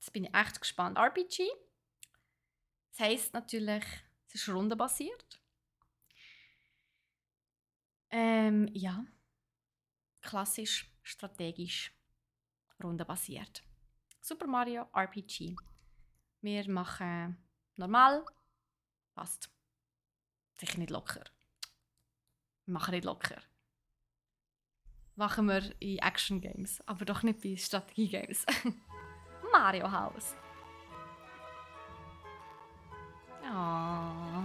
Jetzt bin ich echt gespannt. RPG. Das heisst natürlich, es ist rundenbasiert. Ja. Klassisch, strategisch, rundenbasiert. Super Mario RPG. Wir machen normal. Passt. Sicher nicht locker. Wir machen nicht locker. Machen wir in Action Games, aber doch nicht bei Strategie Games. Mario House. Oh.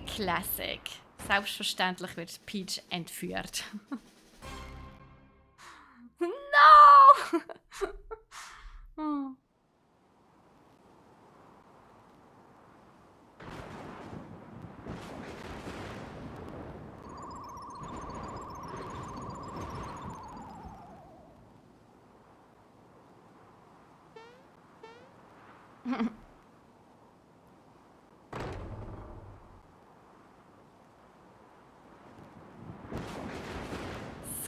Classic. Selbstverständlich wird Peach entführt. No! Oh.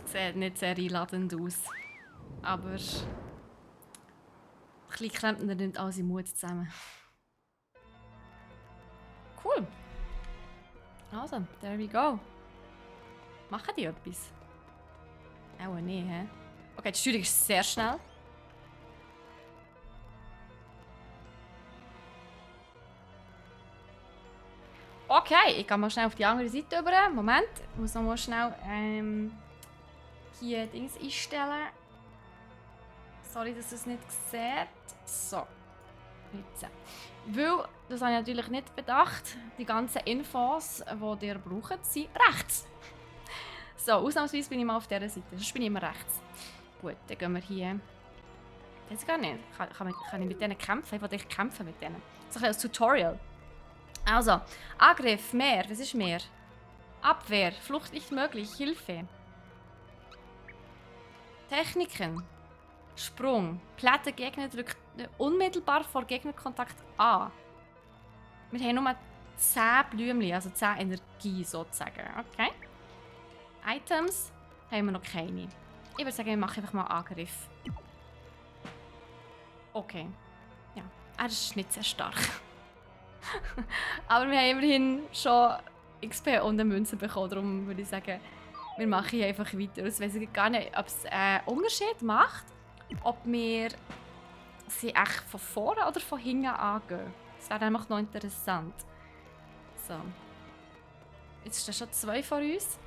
Es sieht nicht sehr einladend aus. Aber ein bisschen klemmt er nicht all seinen Mut zusammen. Cool. Also, there we go. Machen die etwas? Auch nicht, hä? Okay, die Steuerung ist sehr schnell. Okay, ich gehe mal schnell auf die andere Seite rüber. Moment, ich muss noch mal schnell hier Dings einstellen. Sorry, dass ihr es nicht seht. So. Jetzt. Weil, das habe ich natürlich nicht bedacht, die ganzen Infos, die ihr braucht, sind rechts. So, ausnahmsweise bin ich mal auf dieser Seite, sonst bin ich immer rechts. Gut, dann gehen wir hier. Das ist gar nicht. Kann ich mit denen kämpfen? Ich will kämpfen mit denen. So ein bisschen als Tutorial. Also, Angriff, mehr. Was ist mehr? Abwehr, Flucht nicht möglich, Hilfe. Techniken. Sprung. Plätte Gegner drückt unmittelbar vor Gegnerkontakt an. Wir haben nur 10 Blümchen, also 10 Energie sozusagen. Okay. Items haben wir noch keine. Ich würde sagen, wir machen einfach mal Angriff. Okay. Ja, er ist nicht sehr stark. Aber wir haben immerhin schon XP und eine Münze bekommen. Darum würde ich sagen, wir machen hier einfach weiter. Ich weiß gar nicht, ob es einen Unterschied macht, ob wir sie echt von vorne oder von hinten angehen. Das wäre einfach noch interessant. So. Jetzt stehen schon 2 vor uns.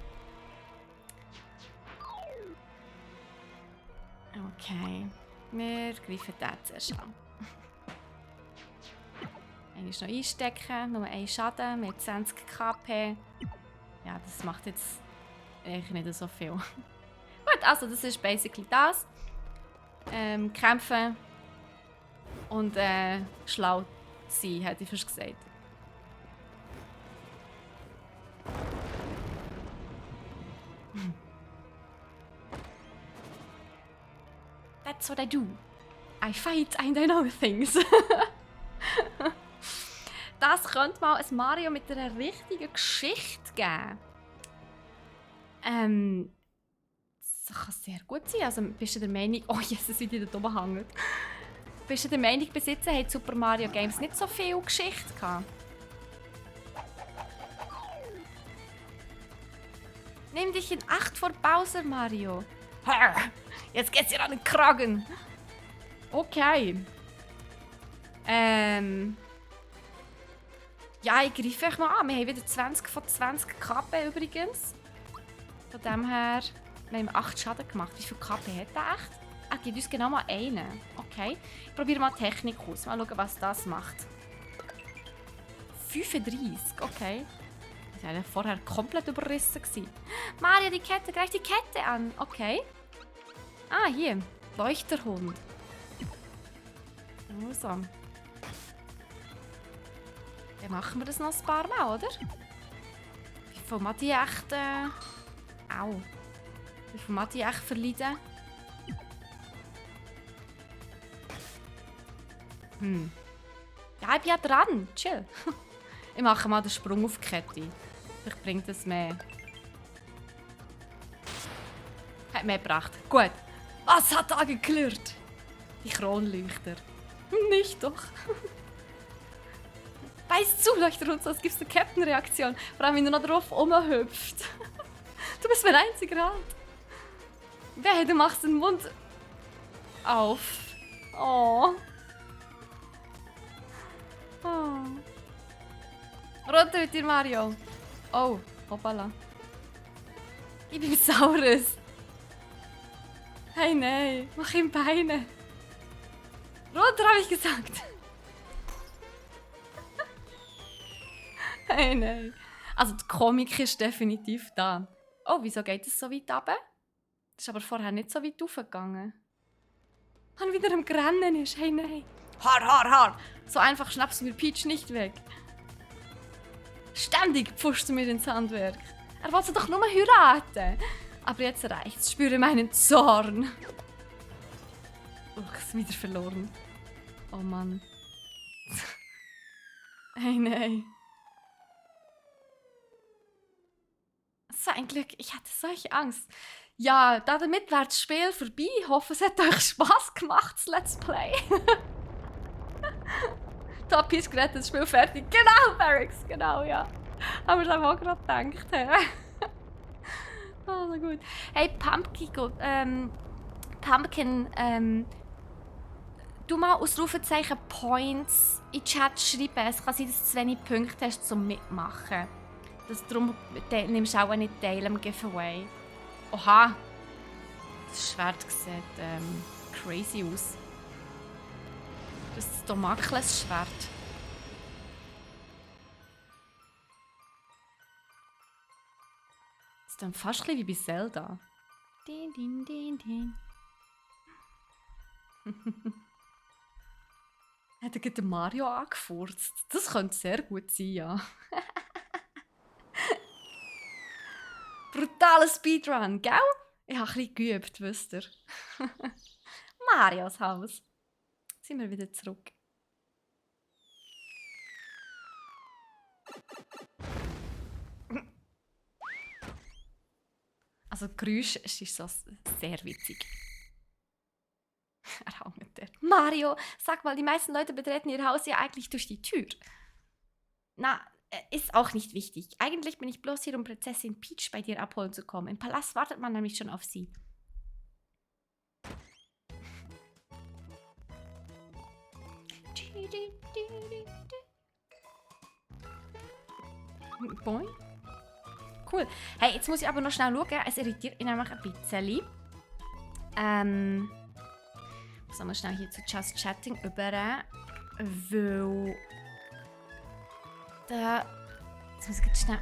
Okay. Wir greifen den zuerst an. Einmal noch einstecken, nur 1 Schaden mit 20 KP. Ja, das macht jetzt eigentlich nicht so viel. Gut, also das ist basically das. Kämpfen und schlau sein, hätte ich fast gesagt. That's what I do. I fight and I know things. Das könnte mal ein Mario mit einer richtigen Geschichte geben. Das kann sehr gut sein. Also bist du der Meinung... Oh Jesus, wie die da oben hängt. Bist du der Meinung, bis jetzt hat Super Mario Games nicht so viel Geschichte gehabt? Nimm dich in Acht vor Bowser, Mario. Jetzt geht's dir an den Kragen. Okay. Ja, ich greife euch mal an. Wir haben wieder 20 von 20 KP übrigens. Von dem her, wir haben 8 Schaden gemacht. Wie viel KP hat der echt? Er gibt uns genau mal einen. Okay. Ich probiere mal die Technik aus. Mal schauen, was das macht. 35, okay. Das war ja vorher komplett überrissen. Mario, die Kette, greif die Kette an. Okay. Ah, hier. Leuchterhund. Also. Dann machen wir das noch ein paar Mal, oder? Wie viel hat die echt... Au. Wie viel hat die echt verleiden? Ja, ich bin ja dran. Chill. Ich mache mal den Sprung auf die Kette. Vielleicht bringt es mehr. Hat mehr gebracht. Gut. Was hat da geklirrt? Die Kronleuchter. Nicht doch. Beiß zu, Leuchter und so, es gibt eine Captain-Reaktion. Vor allem, wenn du noch drauf rumhüpft. Du bist mein einziger Halt. Wehe, du machst den Mund auf. Oh. Oh. Runter mit dir, Mario. Oh, hoppala. Ich bin Saurus. Hey, nein. Mach ihm Beine. Runter, habe ich gesagt. Hey, nein. Also, die Komik ist definitiv da. Oh, wieso geht es so weit runter? Das ist aber vorher nicht so weit raufgegangen. Und wieder am Grennen ist. Hey, nein. Har, har, har. So einfach schnappst du mir Peach nicht weg. Ständig pfuschst du mir ins Handwerk. Er wollte doch nur heiraten. Aber jetzt reicht's. Spüre meinen Zorn. Ich wieder verloren. Oh Mann. Hey, nein. Das war ein Glück. Ich hatte solche Angst. Ja, damit wäre das Spiel vorbei. Ich hoffe, es hat euch Spass gemacht, das Let's Play. Top ist gerettet, das Spiel fertig. Genau, Barracks, genau, ja. Aber ich habe auch gerade gedacht. Oh, so gut. Hey, Pumpkin, du mal Ausrufezeichen Points in den Chat schreiben. Es kann sein, dass du zu wenig Punkte hast zum Mitmachen. Darum nimmst du auch nicht teil am Giveaway. Oha! Das Schwert sieht crazy aus. Das ist Damokles Schwert. Das ist dann fast ein bisschen wie bei Zelda. Din, din, din, din. Hat er den Mario angefurzt? Das könnte sehr gut sein, ja. Brutaler Speedrun, gell? Ich habe ein bisschen geübt, wisst ihr. Marios Haus. Jetzt sind wir wieder zurück. Also Geräusch ist so sehr witzig. Er hängt der. Mario, sag mal, die meisten Leute betreten ihr Haus ja eigentlich durch die Tür. Na, ist auch nicht wichtig. Eigentlich bin ich bloß hier, um Prinzessin Peach bei dir abholen zu kommen. Im Palast wartet man nämlich schon auf sie. Boing. Cool. Hey, jetzt muss ich aber noch schnell schauen. Es irritiert mich nämlich ein bisschen. Muss wir schnell hier zu Just Chatting über. Weil. Jetzt muss ich jetzt schnell.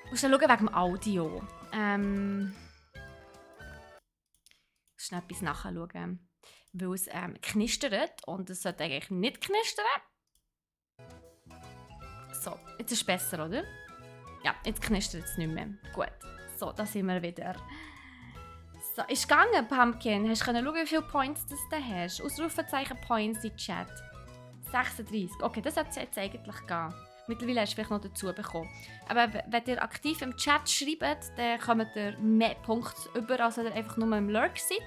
Ich muss schnell schauen wegen dem Audio. Schnell etwas nachschauen. Weil es knistert und es sollte eigentlich nicht knistern. So, jetzt ist es besser, oder? Ja, jetzt knistert es nicht mehr. Gut. So, da sind wir wieder. So, ist gegangen, Pumpkin. Hast du schauen, wie viele Points du hast? Ausrufezeichen Points in Chat. 36. Okay, das hat es jetzt eigentlich gehen. Mittlerweile hast du vielleicht noch dazu bekommen. Aber wenn ihr aktiv im Chat schreibt, dann kommt ihr mehr Punkte über, als wenn ihr einfach nur im Lurk seid.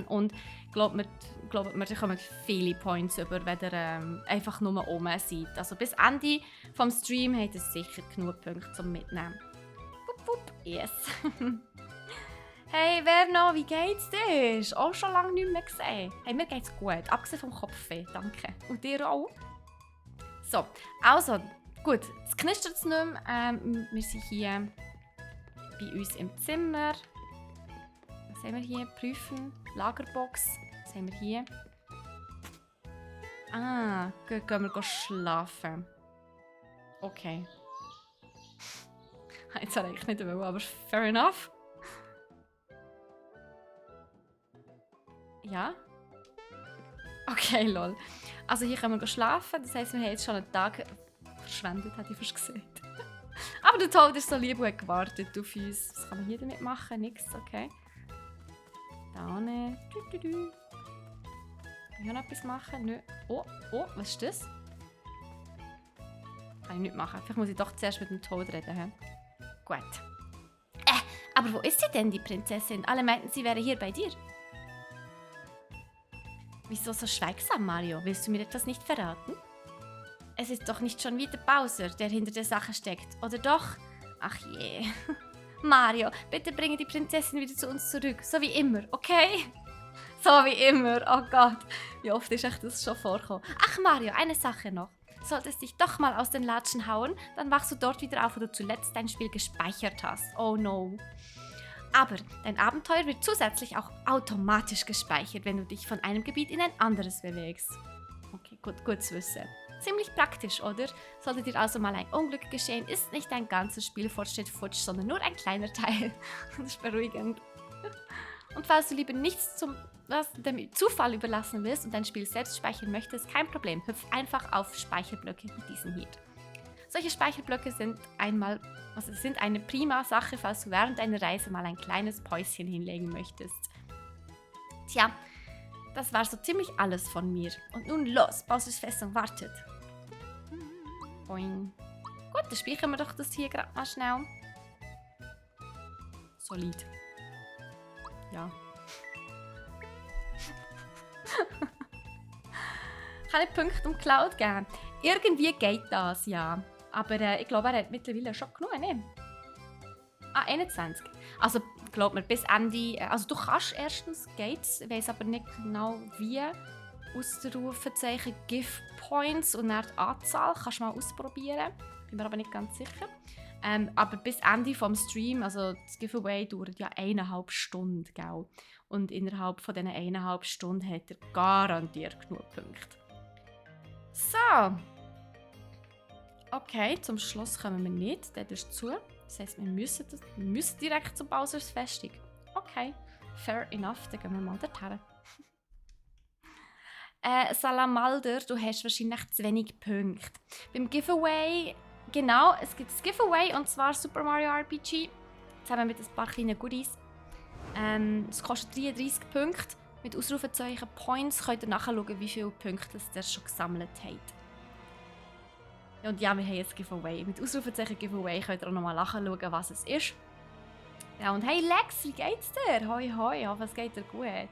Und glaubt mir, ihr kommt viele Points über, wenn ihr einfach nur oben seid. Also bis Ende vom Stream habt ihr sicher genug Punkte zum Mitnehmen. Wupp, wupp. Yes. Hey Verno, wie geht's dir? Ist auch schon lange nicht mehr gesehen. Hey, mir geht's gut, abgesehen vom Kopfweh, danke. Und dir auch? So, also, gut, jetzt knistert es nicht mehr. Wir sind hier bei uns im Zimmer. Was haben wir hier? Prüfen, Lagerbox. Was haben wir hier? Ah, gut, gehen wir schlafen. Okay. Jetzt habe ich eigentlich nicht wollen, aber fair enough. Ja? Okay, lol. Also hier können wir schlafen, das heisst, wir haben jetzt schon einen Tag verschwendet, hätte ich fast gesagt. Aber der Toad ist so lieb und hat gewartet auf uns. Was kann man hier damit machen? Nix, okay. Da unten. Kann ich auch noch etwas machen? Nö. Oh, was ist das? Kann ich nicht machen. Vielleicht muss ich doch zuerst mit dem Toad reden. He? Gut. Aber wo ist sie denn, die Prinzessin? Alle meinten, sie wäre hier bei dir. Wieso so schweigsam, Mario? Willst du mir etwas nicht verraten? Es ist doch nicht schon wieder Bowser, der hinter der Sache steckt, oder doch? Ach je. Mario, bitte bringe die Prinzessin wieder zu uns zurück, so wie immer, okay? So wie immer, oh Gott. Wie oft ist echt das schon vorgekommen? Ach Mario, eine Sache noch. Solltest dich doch mal aus den Latschen hauen, dann wachst du dort wieder auf, wo du zuletzt dein Spiel gespeichert hast. Oh no. Aber dein Abenteuer wird zusätzlich auch automatisch gespeichert, wenn du dich von einem Gebiet in ein anderes bewegst. Okay, gut zu wissen. Ziemlich praktisch, oder? Sollte dir also mal ein Unglück geschehen, ist nicht dein ganzes Spielfortschritt futsch, sondern nur ein kleiner Teil. Das ist beruhigend. Und falls du lieber nichts dem Zufall überlassen willst und dein Spiel selbst speichern möchtest, kein Problem. Hüpf einfach auf Speicherblöcke wie diesen hier. Solche Speicherblöcke sind eine prima Sache, falls du während deiner Reise mal ein kleines Päuschen hinlegen möchtest. Tja, das war so ziemlich alles von mir. Und nun los, Bowsers Festung wartet. Boing. Gut, dann speichern wir doch das hier gerade mal schnell. Solid. Ja. Kann ich Punkte um Cloud geben? Irgendwie geht das, ja. Aber ich glaube, er hat mittlerweile schon genug, ne? 21. Also, glaub mir, bis Ende... Also, du kannst erstens, geht's. Ich weiss aber nicht genau, wie. Ausrufezeichen Gift Points und dann die Anzahl. Kannst du mal ausprobieren. Bin mir aber nicht ganz sicher. Aber bis Ende vom Stream, also das Giveaway dauert ja 1,5 Stunden, gell? Und innerhalb von diesen 1,5 Stunden hat er garantiert genug Punkte. So. Okay, zum Schluss kommen wir nicht. Der ist zu. Das heisst, wir müssen direkt zu Bowsers Festung. Okay, fair enough. Dann gehen wir mal dorthin. Salamalder, du hast wahrscheinlich zu wenig Punkte. Beim Giveaway, genau, es gibt das Giveaway und zwar Super Mario RPG. Zusammen mit ein paar kleinen Goodies. Es kostet 33 Punkte. Mit Ausrufezeichen Points könnt ihr nachschauen, wie viele Punkte ihr schon gesammelt habt. Und ja, wir haben jetzt Giveaway. Mit Ausrufezeichen Giveaway könnt ihr auch nochmal nachschauen, was es ist. Ja, und hey Lex, wie geht's dir? Hoi hoi, ich hoffe, es geht dir gut.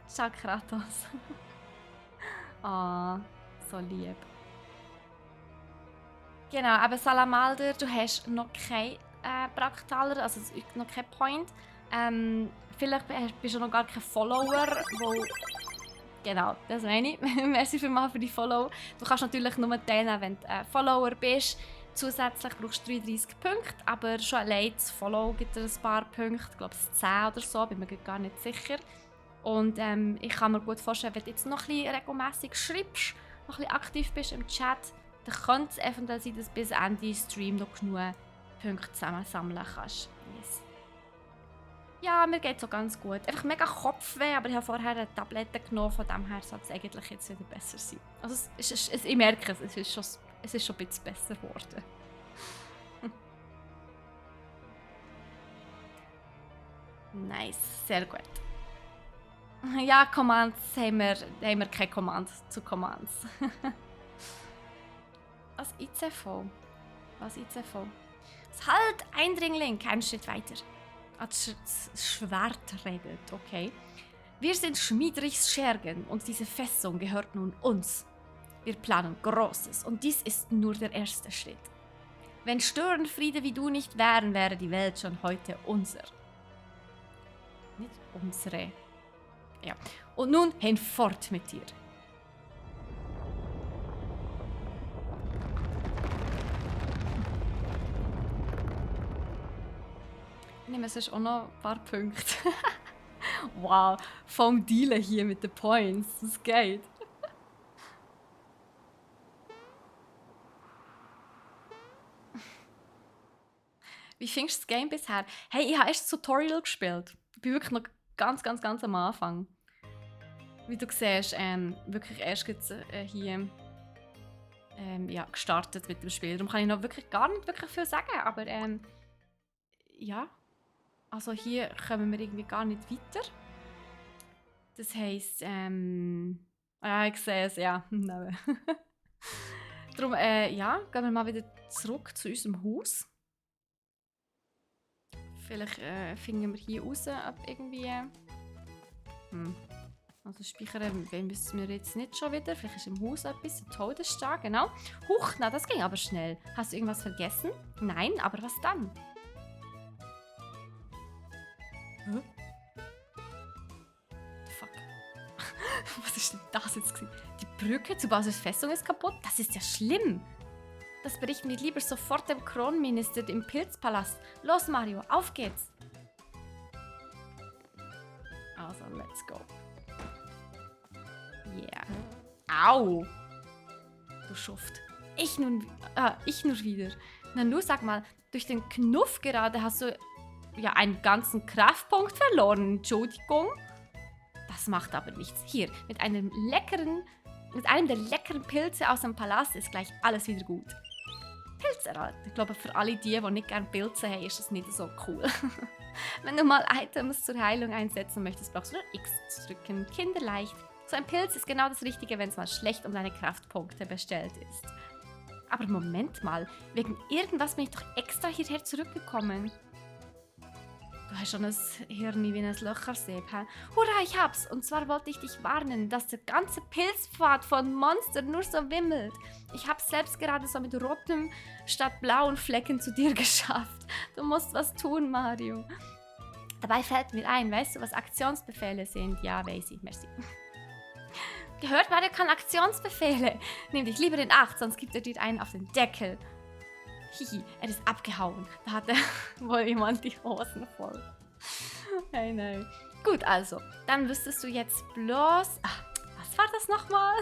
Ciao Kratos. Ah, so lieb. Genau, aber Salamalder, du hast noch keinen Braktaler, also noch keinen Point. Vielleicht bist du noch gar kein Follower, wo... Genau, das meine ich. Merci vielmals für die Follow. Du kannst natürlich nur teilnehmen, wenn du Follower bist. Zusätzlich brauchst du 33 Punkte, aber schon allein das Follow gibt dir ein paar Punkte. Ich glaube, es 10 oder so, bin mir gar nicht sicher. Und ich kann mir gut vorstellen, wenn du jetzt noch ein bisschen regelmässig schreibst, noch ein bisschen aktiv bist im Chat, dann könnte es eventuell sein, dass du bis Ende Stream noch genug Punkte zusammensammeln kannst. Yes. Ja, mir geht es so ganz gut. Einfach mega Kopfweh, aber ich habe vorher eine Tablette genommen, von dem her soll es eigentlich jetzt wieder besser sein. Also ich merke es, es ist schon ein bisschen besser geworden. Nice, sehr gut. Ja, Commands haben wir keine Command zu Commands. Was ICV? Was ICV? Halt, Eindringling, keinen Schritt weiter. Das Schwert redet, okay. Wir sind Schmiedrichs Schergen und diese Festung gehört nun uns. Wir planen Großes und dies ist nur der erste Schritt. Wenn Störenfriede wie du nicht wären, wäre die Welt schon heute unser. Nicht unsere. Ja. Und nun hinfort mit dir. Ich nehme sonst auch noch ein paar Punkte. Wow, vom Dealen hier mit den Points. Das geht. Wie findest du das Game bisher? Hey, ich habe erst das Tutorial gespielt. Ich bin wirklich noch ganz am Anfang. Wie du siehst, wirklich erst jetzt, hier ja, gestartet mit dem Spiel. Darum kann ich noch wirklich gar nicht wirklich viel sagen, aber ja. Also hier kommen wir irgendwie gar nicht weiter. Das heisst, ich sehe es, ja. Darum, ja, gehen wir mal wieder zurück zu unserem Haus. Vielleicht finden wir hier raus, ob irgendwie... Also speichern, wen müssen wir jetzt nicht schon wieder? Vielleicht ist im Haus etwas, ein Todesstag, genau. Huch, na das ging aber schnell. Hast du irgendwas vergessen? Nein, aber was dann? Hä? Fuck. Was ist denn das jetzt gewesen? Die Brücke zu Basels Festung ist kaputt? Das ist ja schlimm. Das berichten wir lieber sofort dem Kronminister im Pilzpalast. Los, Mario, auf geht's. Also, let's go. Yeah. Au! Du Schuft. Ich nur wieder. Na nur sag mal, durch den Knuff gerade hast du ja einen ganzen Kraftpunkt verloren. Entschuldigung. Das macht aber nichts. Hier, mit einem der leckeren Pilze aus dem Palast ist gleich alles wieder gut. Pilze erhalten. Ich glaube, für alle die nicht gerne Pilze haben, ist das nicht so cool. Wenn du mal Items zur Heilung einsetzen möchtest, brauchst du nur X zu drücken. Kinderleicht. So ein Pilz ist genau das Richtige, wenn es mal schlecht um deine Kraftpunkte bestellt ist. Aber Moment mal, wegen irgendwas bin ich doch extra hierher zurückgekommen. Du hast schon ein Hirn wie ein Löchersieb, hä? Hurra, ich hab's! Und zwar wollte ich dich warnen, dass der ganze Pilzpfad von Monstern nur so wimmelt. Ich hab's selbst gerade so mit rotem statt blauen Flecken zu dir geschafft. Du musst was tun, Mario. Dabei fällt mir ein, weißt du, was Aktionsbefehle sind? Ja, weiß ich, merci. Gehört, Mario kann Aktionsbefehle. Nimm dich lieber in Acht, sonst gibt er dir einen auf den Deckel. Hihi, er ist abgehauen. Da hatte wohl jemand die Hosen voll. Hey, nein. Gut, also, dann wüsstest du jetzt bloß... Ach, was war das nochmal?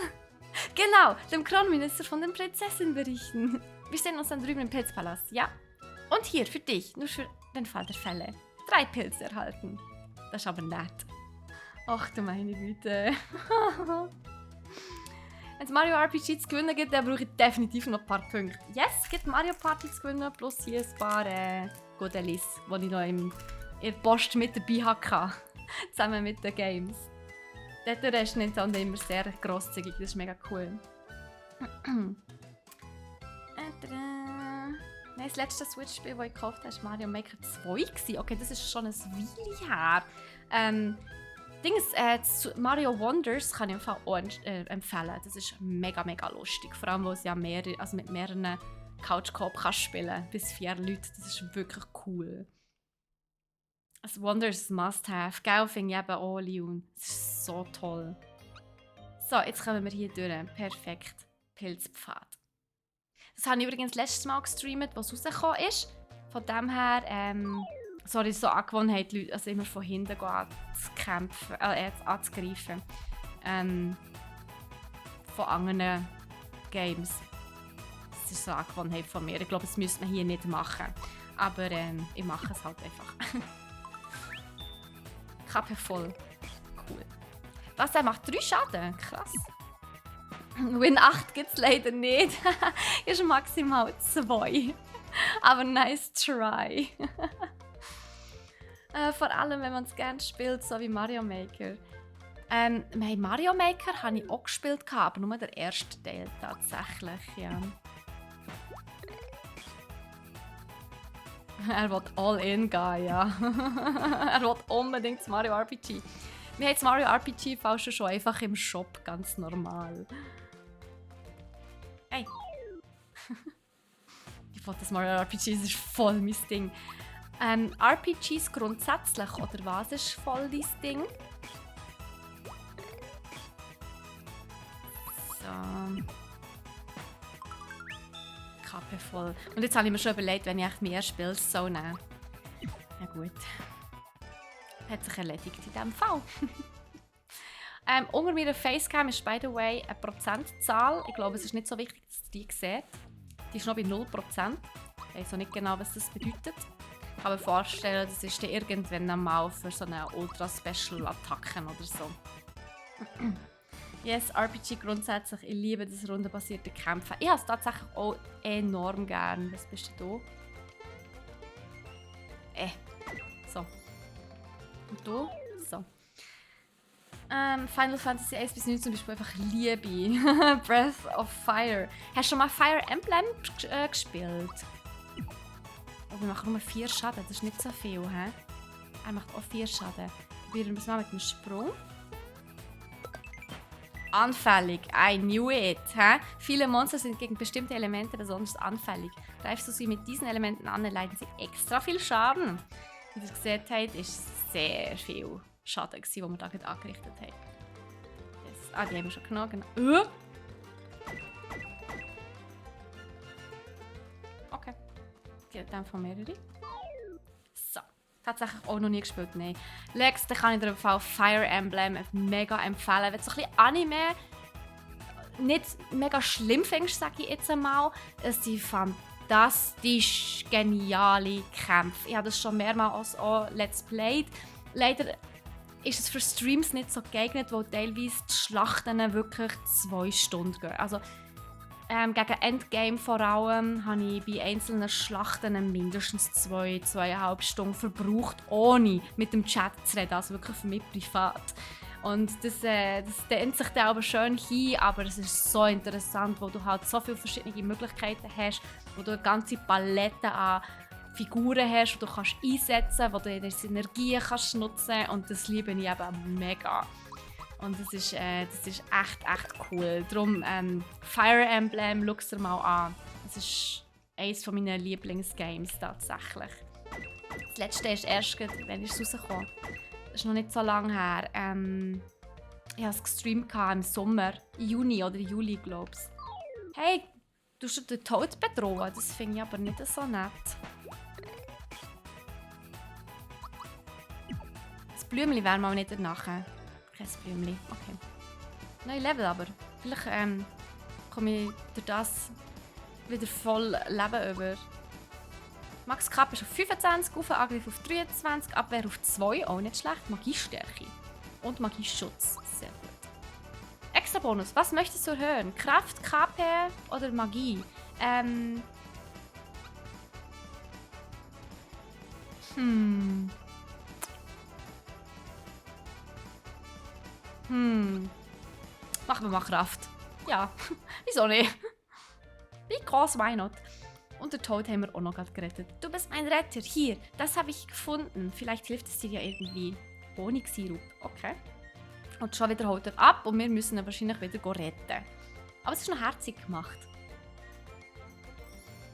Genau, dem Kronminister von den Prinzessinnen berichten. Wir sehen uns dann drüben im Pilzpalast, ja? Und hier, für dich, nur für den Fall der Fälle. 3 Pilze erhalten. Das ist aber nett. Ach du meine Güte. Wenn es Mario RPG zu gewinnen gibt, dann brauche ich definitiv noch ein paar Punkte. Yes, es gibt Mario Party zu gewinnen, plus hier ein paar Goodies, die ich noch in der Post mit dabei hatte. Zusammen mit den Games. Dort ist Nintendo immer sehr grosszügig, das ist mega cool. Nein, das letzte Switch-Spiel, das ich gekauft habe, war Mario Maker 2. Okay, das ist schon ein Weile her. Mario Wonders kann ich einfach auch empfehlen. Das ist mega, mega lustig. Vor allem, weil es ja mit mehreren Couch-Coop kannst spielen. Bis 4 Leute. Das ist wirklich cool. Also Wonders ist ein Must-Have. Gell, finde ich eben auch, Leon. Das ist so toll. So, jetzt kommen wir hier durch. Perfekt. Pilzpfad. Das habe ich übrigens letztes Mal gestreamt, was rausgekommen ist. Von dem her, sorry, so Angewohnheit, Leute, also immer von hinten anzugreifen. Von anderen Games. Das ist so eine Angewohnheit von mir. Ich glaube, das müsste man hier nicht machen. Aber ich mache es halt einfach. Kappe voll. Cool. Was, der macht 3 Schaden? Krass. Win 8 gibt es leider nicht. Ist maximal 2. Aber nice try. Vor allem, wenn man es gerne spielt, so wie Mario Maker. Mario Maker habe ich auch gespielt, aber nur der erste Teil tatsächlich, ja. Er will all in gehen, ja. Er will unbedingt das Mario RPG. Wir haben das Mario RPG schon einfach im Shop, ganz normal. Hey! Ich wollte das Mario RPG, das ist voll mein Ding. RPGs grundsätzlich, oder was ist voll dein Ding? So. Kappe voll. Und jetzt habe ich mir schon überlegt, wenn ich echt mehr spiele, so nehmen. Ja gut. Hat sich erledigt in diesem Fall. Unter meiner Facecam ist, by the way, eine Prozentzahl. Ich glaube, es ist nicht so wichtig, dass ihr die seht. Die ist noch bei 0%. Ich weiß auch nicht genau, was das bedeutet. Ich kann mir vorstellen, das ist dann irgendwann einmal für so eine Ultra-Special-Attacken oder so. Yes, RPG grundsätzlich. Ich liebe das rundenbasierte Kämpfen. Ich habe es tatsächlich auch enorm gern. Was bist du da? So. Und du? So. Final Fantasy 1 bis 9 zum Beispiel einfach Liebe. Breath of Fire. Hast du schon mal Fire Emblem gespielt? Oh, wir machen nur 4 Schaden, das ist nicht so viel, hä? Er macht auch 4 Schaden. Probieren wir es mal mit dem Sprung. Anfällig, I knew it. Hä? Viele Monster sind gegen bestimmte Elemente besonders anfällig. Greifst du sie mit diesen Elementen an, erleiden sie extra viel Schaden. Wie ihr gesehen habt, ist sehr viel Schaden, den wir da gerade angerichtet haben. Yes. Ah, die haben wir schon genommen. Genau. Okay. Die dann von mehrere. So. Tatsächlich auch noch nie gespielt, nein. Lex, dann kann ich dir im Fall Fire Emblem mega empfehlen. Wenn du so ein bisschen Anime nicht mega schlimm findest, sage ich jetzt einmal, es sind fantastisch geniale Kämpfe. Ich habe das schon mehrmals auch Let's Played. Leider ist es für Streams nicht so geeignet, weil teilweise die Schlachten wirklich 2 Stunden gehen. Also gegen Endgame vor allem habe ich bei einzelnen Schlachten mindestens 2,5 Stunden verbraucht, ohne mit dem Chat zu reden, also wirklich für mich privat. Und das dehnt sich dann aber schön hin, aber es ist so interessant, wo du halt so viele verschiedene Möglichkeiten hast, wo du eine ganze Palette an Figuren hast, die du kannst einsetzen kannst, wo du deine Synergien kannst nutzen, und das liebe ich eben mega. Und das ist echt cool. Darum Fire Emblem, schau es dir mal an. Das ist eines meiner Lieblingsgames tatsächlich. Das letzte ist erst, wenn es rausgekommen. Das ist noch nicht so lange her. Ich habe es gestreamt im Sommer, Juni oder Juli, glaube ich. Hey, du hast den Tod bedrohen. Das finde ich aber nicht so nett. Das Blümchen wäre mal nicht danach. Kein Blümchen. Okay. Neues Level aber. Vielleicht komme ich durch das wieder voll Leben über. Max Kapp ist auf 25, auf Angriff auf 23, Abwehr auf 2, auch nicht schlecht. Magiestärke und Magieschutz. Sehr gut. Extra Bonus. Was möchtest du erhöhen? Kraft, KP oder Magie? Machen wir mal Kraft. Ja, wieso nicht? Because, why not? Und den Tod haben wir auch noch gerade gerettet. Du bist mein Retter. Hier, das habe ich gefunden. Vielleicht hilft es dir ja irgendwie. Honigsirup. Okay. Und schon wieder holt er ab und wir müssen ihn wahrscheinlich wieder retten. Aber es ist noch herzig gemacht.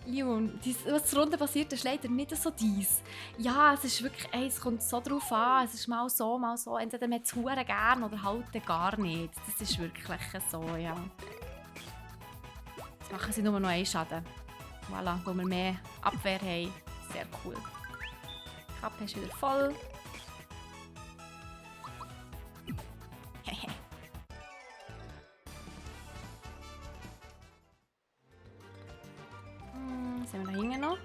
Leon, was runter passiert, ist leider nicht so dies. Ja, es ist wirklich, es kommt so drauf an. Es ist mal so, mal so. Entweder man hat es verdammt gern oder halt gar nicht. Das ist wirklich so, ja. Jetzt machen sie nur noch einen Schaden. Voilà, wo wir mehr Abwehr haben. Sehr cool. Die Kappe ist wieder voll. Was haben wir da hinten noch?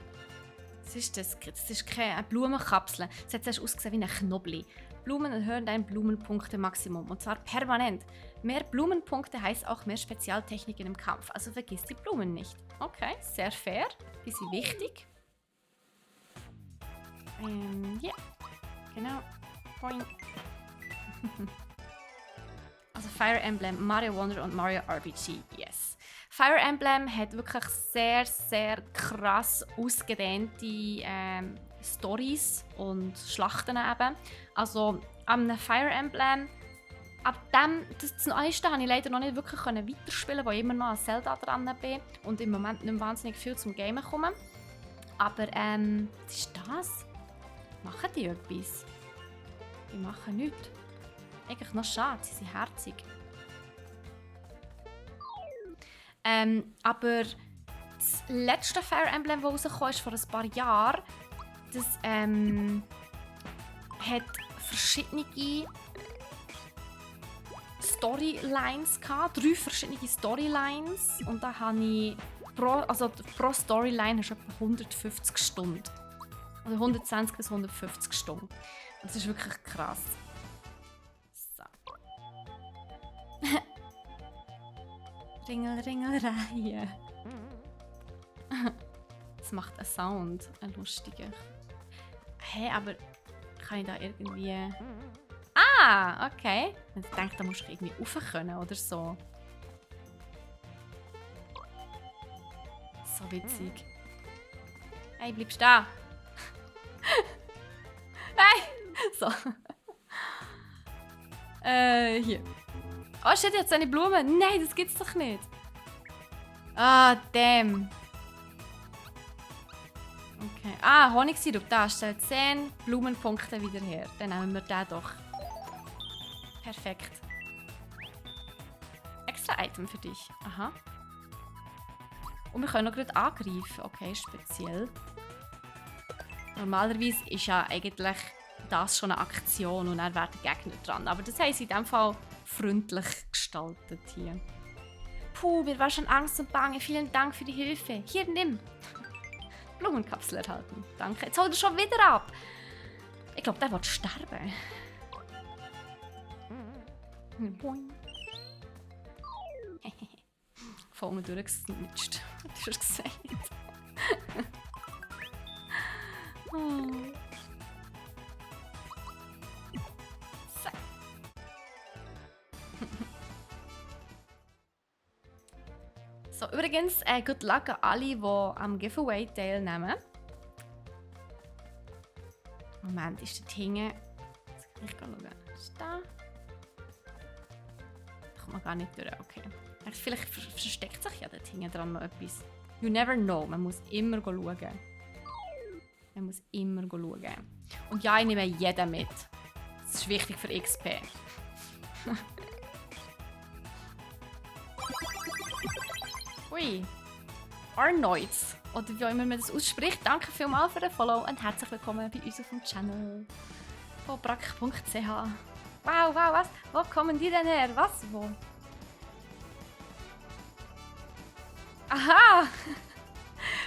Was ist das? Das ist keine Blumenkapsel. Es hat zuerst ausgesehen wie ein Knobli. Blumen erhöhen dein Blumenpunkte-Maximum. Und zwar permanent. Mehr Blumenpunkte heißt auch mehr Spezialtechniken im Kampf. Also vergiss die Blumen nicht. Okay, sehr fair. Bisschen wichtig. Ja. Genau. Point. Also Fire Emblem, Mario Wonder und Mario RPG. Yes. Fire Emblem hat wirklich sehr, sehr krass ausgedehnte Storys und Schlachten eben. Also am Fire Emblem, ab dem, das Neueste habe ich leider noch nicht wirklich weiterspielen, weil ich immer noch an Zelda dran bin und im Moment nicht wahnsinnig viel zum Gamen komme. Aber was ist das? Machen die etwas? Die machen nichts. Eigentlich noch schade, sie sind herzig. Aber das letzte Fire Emblem, das rausgekommen ist vor ein paar Jahren, das hat verschiedene Storylines gehabt, 3 verschiedene Storylines, und da habe ich pro Storyline hast du etwa 150 Stunden. Also 120 bis 150 Stunden. Das ist wirklich krass. So. Ringel, Ringelreihe. Das macht einen Sound, einen lustigen. Hey, aber kann ich da irgendwie... Ah, okay. Ich denke, da musst du irgendwie rauf können oder so. So witzig. Hey, bleibst du da? Hey! So. Hier. Oh shit, jetzt eine Blume. Nein, das gibt's doch nicht. Ah, damn. Okay. Ah, Honigsirup. Da stellt 10 Blumenpunkte wieder her. Dann nehmen wir den doch. Perfekt. Extra Item für dich. Aha. Und wir können noch gerade angreifen. Okay, speziell. Normalerweise ist ja eigentlich das schon eine Aktion und dann wäre der Gegner dran. Aber das haben sie in diesem Fall freundlich gestaltet hier. Puh, mir war schon Angst und Bange. Vielen Dank für die Hilfe. Hier, nimm. Blumenkapsel erhalten. Danke. Jetzt holt er schon wieder ab. Ich glaube, der wird sterben. Boing. Voll mal durchgesnitcht. Du hast gesagt. Oh. So. So, übrigens, good luck an alle, die am Giveaway teilnehmen. Moment, ist der hinten. Ich kann schauen. Ist da? Da kommt man gar nicht durch. Okay. Vielleicht versteckt sich ja dort hinten dran noch etwas. You never know. Man muss immer schauen. Man muss immer schauen. Und ja, ich nehme jeden mit. Das ist wichtig für XP. Ui. Arnoids. Oder wie auch immer man das ausspricht. Danke vielmals für den Follow und herzlich willkommen bei uns auf dem Channel. Von brack.ch. Wow, was? Wo kommen die denn her? Was? Wo? Aha!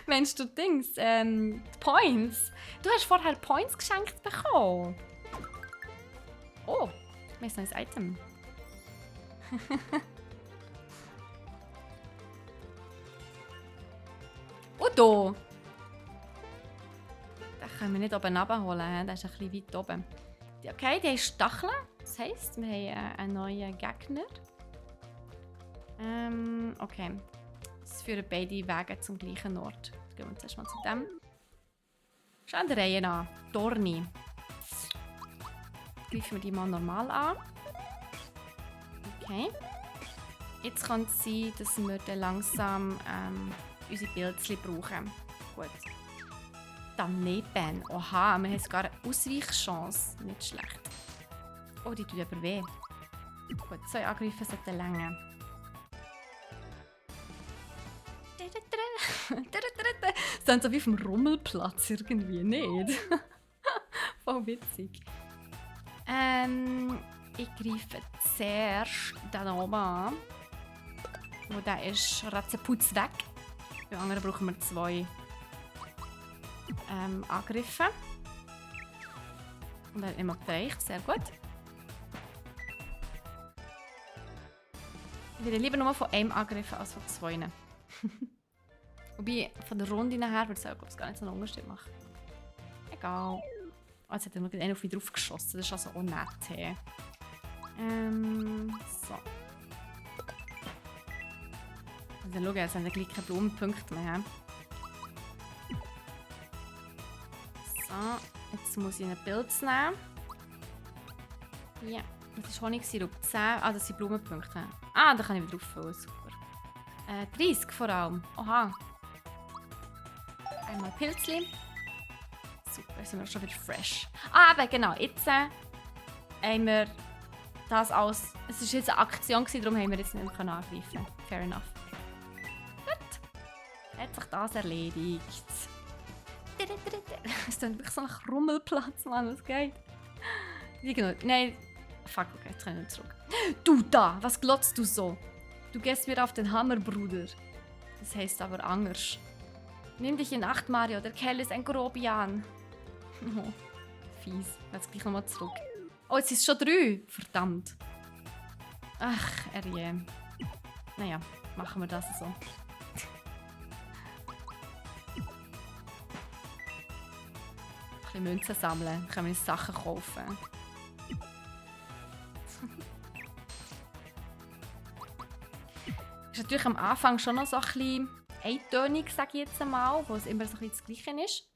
Mensch, du Dings, Points. Du hast vorher Points geschenkt bekommen. Oh, mir ist ein neues Item. Udo! Den können wir nicht oben runterholen, der ist ein bisschen weit oben. Okay, die haben Stacheln. Das heisst, wir haben einen neuen Gegner. Okay. Es führen beide Wege zum gleichen Ort. Jetzt gehen wir zuerst mal zu dem. Schauen wir der Reihe an. Dorni. Greifen wir die mal normal an. Okay. Jetzt kann es sein, dass wir dann langsam unsere Pilzchen brauchen. Gut. Daneben. Oha, wir haben sogar eine Ausweichchance. Nicht schlecht. Oh, die tut aber weh. Gut, 2 Angriffe sollten länger. Das sind so wie vom Rummelplatz irgendwie, nicht? Voll witzig. Ich greife zuerst den oben an. Wo der ist ratzeputz weg. Bei anderen brauchen wir 2 Angriffe. Und dann immer gereicht, sehr gut. Ich werde lieber nur von einem angreifen als von 2. Wobei, von der Runde nachher würde es gar nicht so einen Unterschied machen. Egal. Oh, jetzt hat er noch einen auf mich drauf geschossen. Das ist also auch nett. Hey. So. Also schau, jetzt haben wir gleich keine Blumenpunkte mehr. So, jetzt muss ich einen Pilz nehmen. Ja, das ist Honigsirup. 10. Ah, das sind Blumenpunkte. Ah, da kann ich wieder auffüllen. Super. 30 vor allem. Oha. Einmal Pilzli. Super, sind wir schon wieder fresh. Ah, aber genau, jetzt haben wir das alles. Es war jetzt eine Aktion, darum haben wir jetzt nicht mehr angreifen. Fair enough. Gut. Hat sich das erledigt. Es ist wirklich so ein Rummelplatz, Mann, was geht? Genau. Nein. Fuck, okay, jetzt kann ich nicht zurück. Du da, was glotzt du so? Du gehst mir auf den Hammer, Bruder. Das heisst aber anders. Nimm dich in Acht, Mario, der Kerl ist ein Grobian. Oh, fies. Jetzt gleich nochmal zurück. Oh, jetzt ist es schon 3. Verdammt. Ach, herrje. Naja, machen wir das so. Ein bisschen Münzen sammeln, dann können wir uns Sachen kaufen. Ist natürlich am Anfang schon noch so ein bisschen eintönig, sage ich jetzt einmal, wo es immer so ein bisschen das Gleiche ist.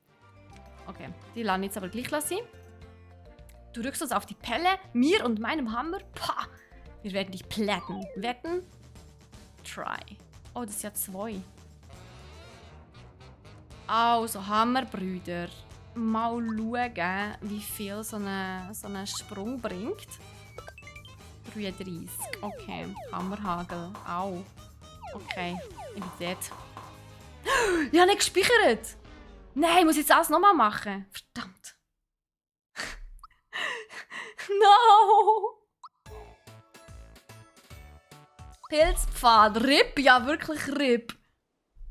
Okay, die lassen jetzt aber gleich sein. Du rückst uns auf die Pelle, mir und meinem Hammer. Pah! Wir werden dich plätten. Wetten? Try. Oh, das sind ja 2. Also, Hammerbrüder. Mal schauen, wie viel so ein Sprung bringt. 33. Okay. Hammerhagel. Au. Okay. Ich bin dort. Ich habe nicht gespeichert! Nein, ich muss jetzt alles nochmal machen. Verdammt. No! Pilzpfad. RIP? Ja, wirklich RIP.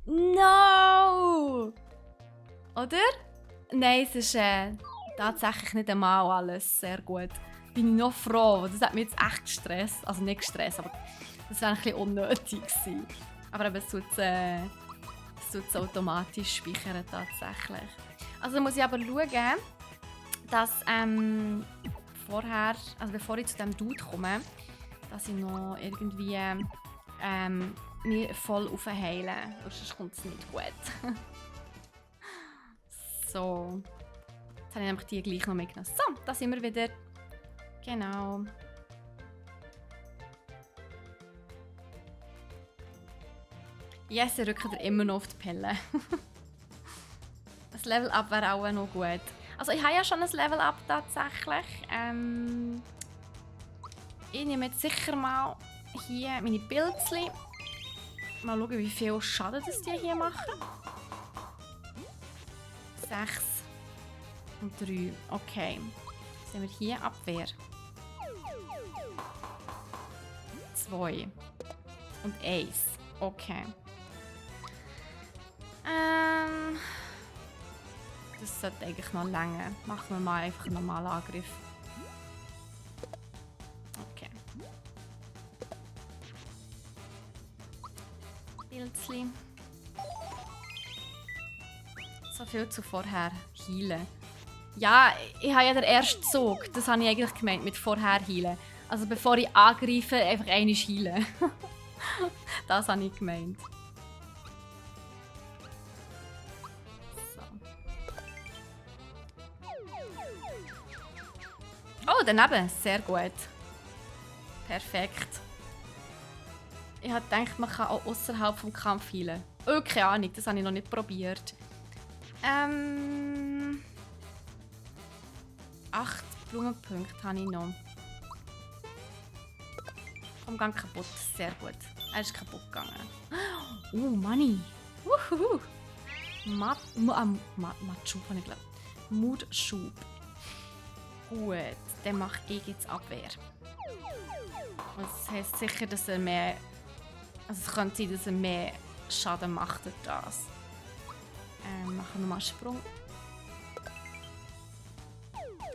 No! Oder? Nein, es ist tatsächlich nicht einmal alles sehr gut. Bin ich noch froh, das hat mich jetzt echt gestresst. Also nicht gestresst, aber das wäre ein bisschen unnötig gewesen. Aber eben, es tut es automatisch speichern tatsächlich. Also muss ich aber schauen, dass vorher, also bevor ich zu diesem Dude komme, dass ich noch irgendwie mich voll aufheile. Sonst kommt es nicht gut. So. Jetzt habe ich nämlich die gleich noch mitgenommen. So, da sind wir wieder. Genau. Yes, ich rücke immer noch auf die Pelle. Das Level-Up wäre auch noch gut. Also ich habe ja schon ein Level-Up tatsächlich. Ich nehme jetzt sicher mal hier meine Pilzchen. Mal schauen, wie viel Schaden das die hier machen. 6 und 3. Okay. Jetzt haben wir hier Abwehr. 2 und 1. Okay. Das sollte eigentlich noch länger. Machen wir mal einfach einen normalen Angriff. Okay. Pilzli. So viel zu vorher heilen. Ja, ich habe ja den ersten Zug. Das habe ich eigentlich gemeint mit vorher heilen. Also bevor ich angreife, einfach einmal heilen. Das habe ich gemeint. So. Oh, daneben. Sehr gut. Perfekt. Ich habe gedacht, man kann auch außerhalb vom Kampf heilen. Oh, keine Ahnung, das habe ich noch nicht probiert. 8 Blumenpunkte habe ich noch. Komm, gang kaputt. Sehr gut. Er ist kaputt gegangen. Money. Wuhu. Matschub, habe ich glaube. Mutschub. Gut, dann mache ich jetzt Abwehr. Das heisst sicher, dass er mehr... Also es könnte sein, dass er mehr Schaden macht durch das. Machen wir mal einen Sprung.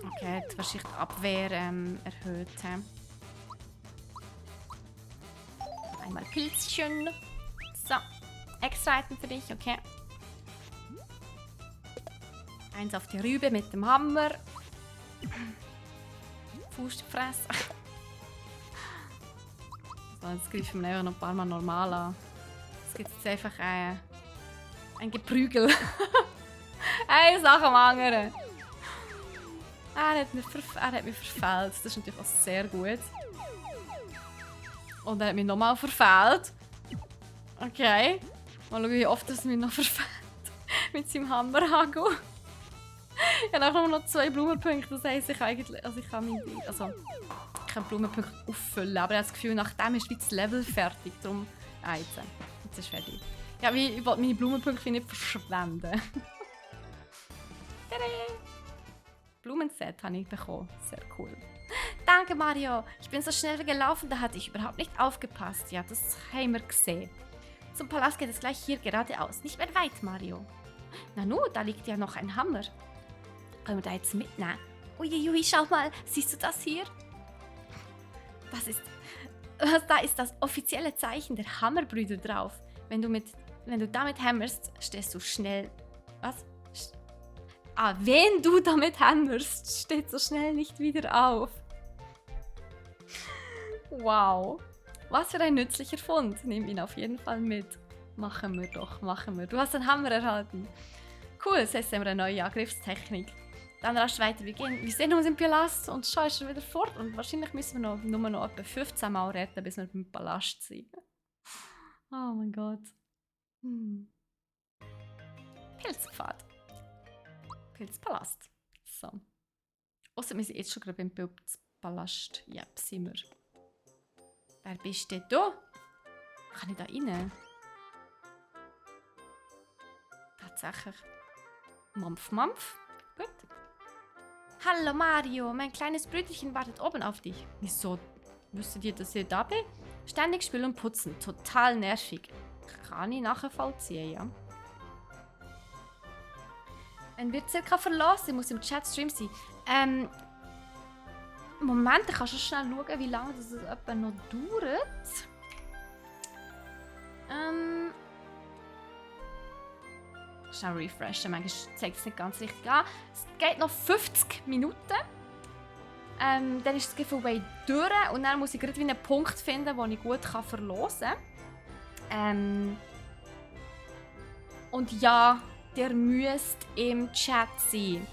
Okay, jetzt wahrscheinlich die Abwehr erhöht. Einmal Pilzchen. So, extra Item für dich, okay. 1 auf die Rübe mit dem Hammer. Fuß fressen. So, jetzt greifen wir einfach noch ein paar Mal normal an. Jetzt gibt es einfach ein Geprügel. Eine Sache am anderen. Er hat mich verfehlt. Das ist natürlich auch sehr gut. Und er hat mich nochmal verfehlt. Okay. Mal schauen, wie oft er mich noch verfehlt. Mit seinem Hammerhagel. Ich habe auch nur noch 2 Blumenpunkte. Das heisst, ich kann Blumenpunkte auffüllen. Aber ich habe das Gefühl, nachdem ist das Level fertig. Darum jetzt ist es fertig. Ja, ich wollte meine Blumenpunkte nicht verschwenden. Blumenset habe ich bekommen. Sehr cool. Danke, Mario. Ich bin so schnell gelaufen, da hatte ich überhaupt nicht aufgepasst. Ja, das haben wir gesehen. Zum Palast geht es gleich hier geradeaus. Nicht mehr weit, Mario. Nanu, da liegt ja noch ein Hammer. Können wir da jetzt mitnehmen? Uiuiui, schau mal. Siehst du das hier? Da ist das offizielle Zeichen der Hammerbrüder drauf. Wenn du damit hammerst, stehst du schnell... Was? Wenn du damit hammerst, steht so schnell nicht wieder auf. Wow. Was für ein nützlicher Fund. Nimm ihn auf jeden Fall mit. Machen wir doch, machen wir. Du hast den Hammer erhalten. Cool, das heißt, haben wir eine neue Angriffstechnik. Dann rasch weiter. Wir sehen uns im Palast und schon ist er wieder fort. Und wahrscheinlich müssen wir nur noch etwa 15 Mal retten, bis wir beim Palast sind. Oh mein Gott. Pilzpfad. Pilzpalast. So. Außer wir sind jetzt schon gerade beim Pilzpalast. Ja, sind wir. Wer bist denn du? Kann ich da rein? Tatsächlich. Mampf, Mampf. Gut. Hallo Mario, mein kleines Brüderchen wartet oben auf dich. Wieso? Wusstet ihr, dass ich da bin? Ständig spielen und putzen. Total nervig. Kann ich nachher vollziehen, ja. Wenn wir circa verlassen, muss im Chat Stream sein. Moment, ich kann schon schnell schauen, wie lange das etwa noch dauert. Schnell refreshen, manchmal zeigt es nicht ganz richtig an. Es geht noch 50 Minuten. Dann ist das Giveaway durch und dann muss ich gerade einen Punkt finden, den ich gut verlosen kann. Und ja, ihr müsst im Chat sein.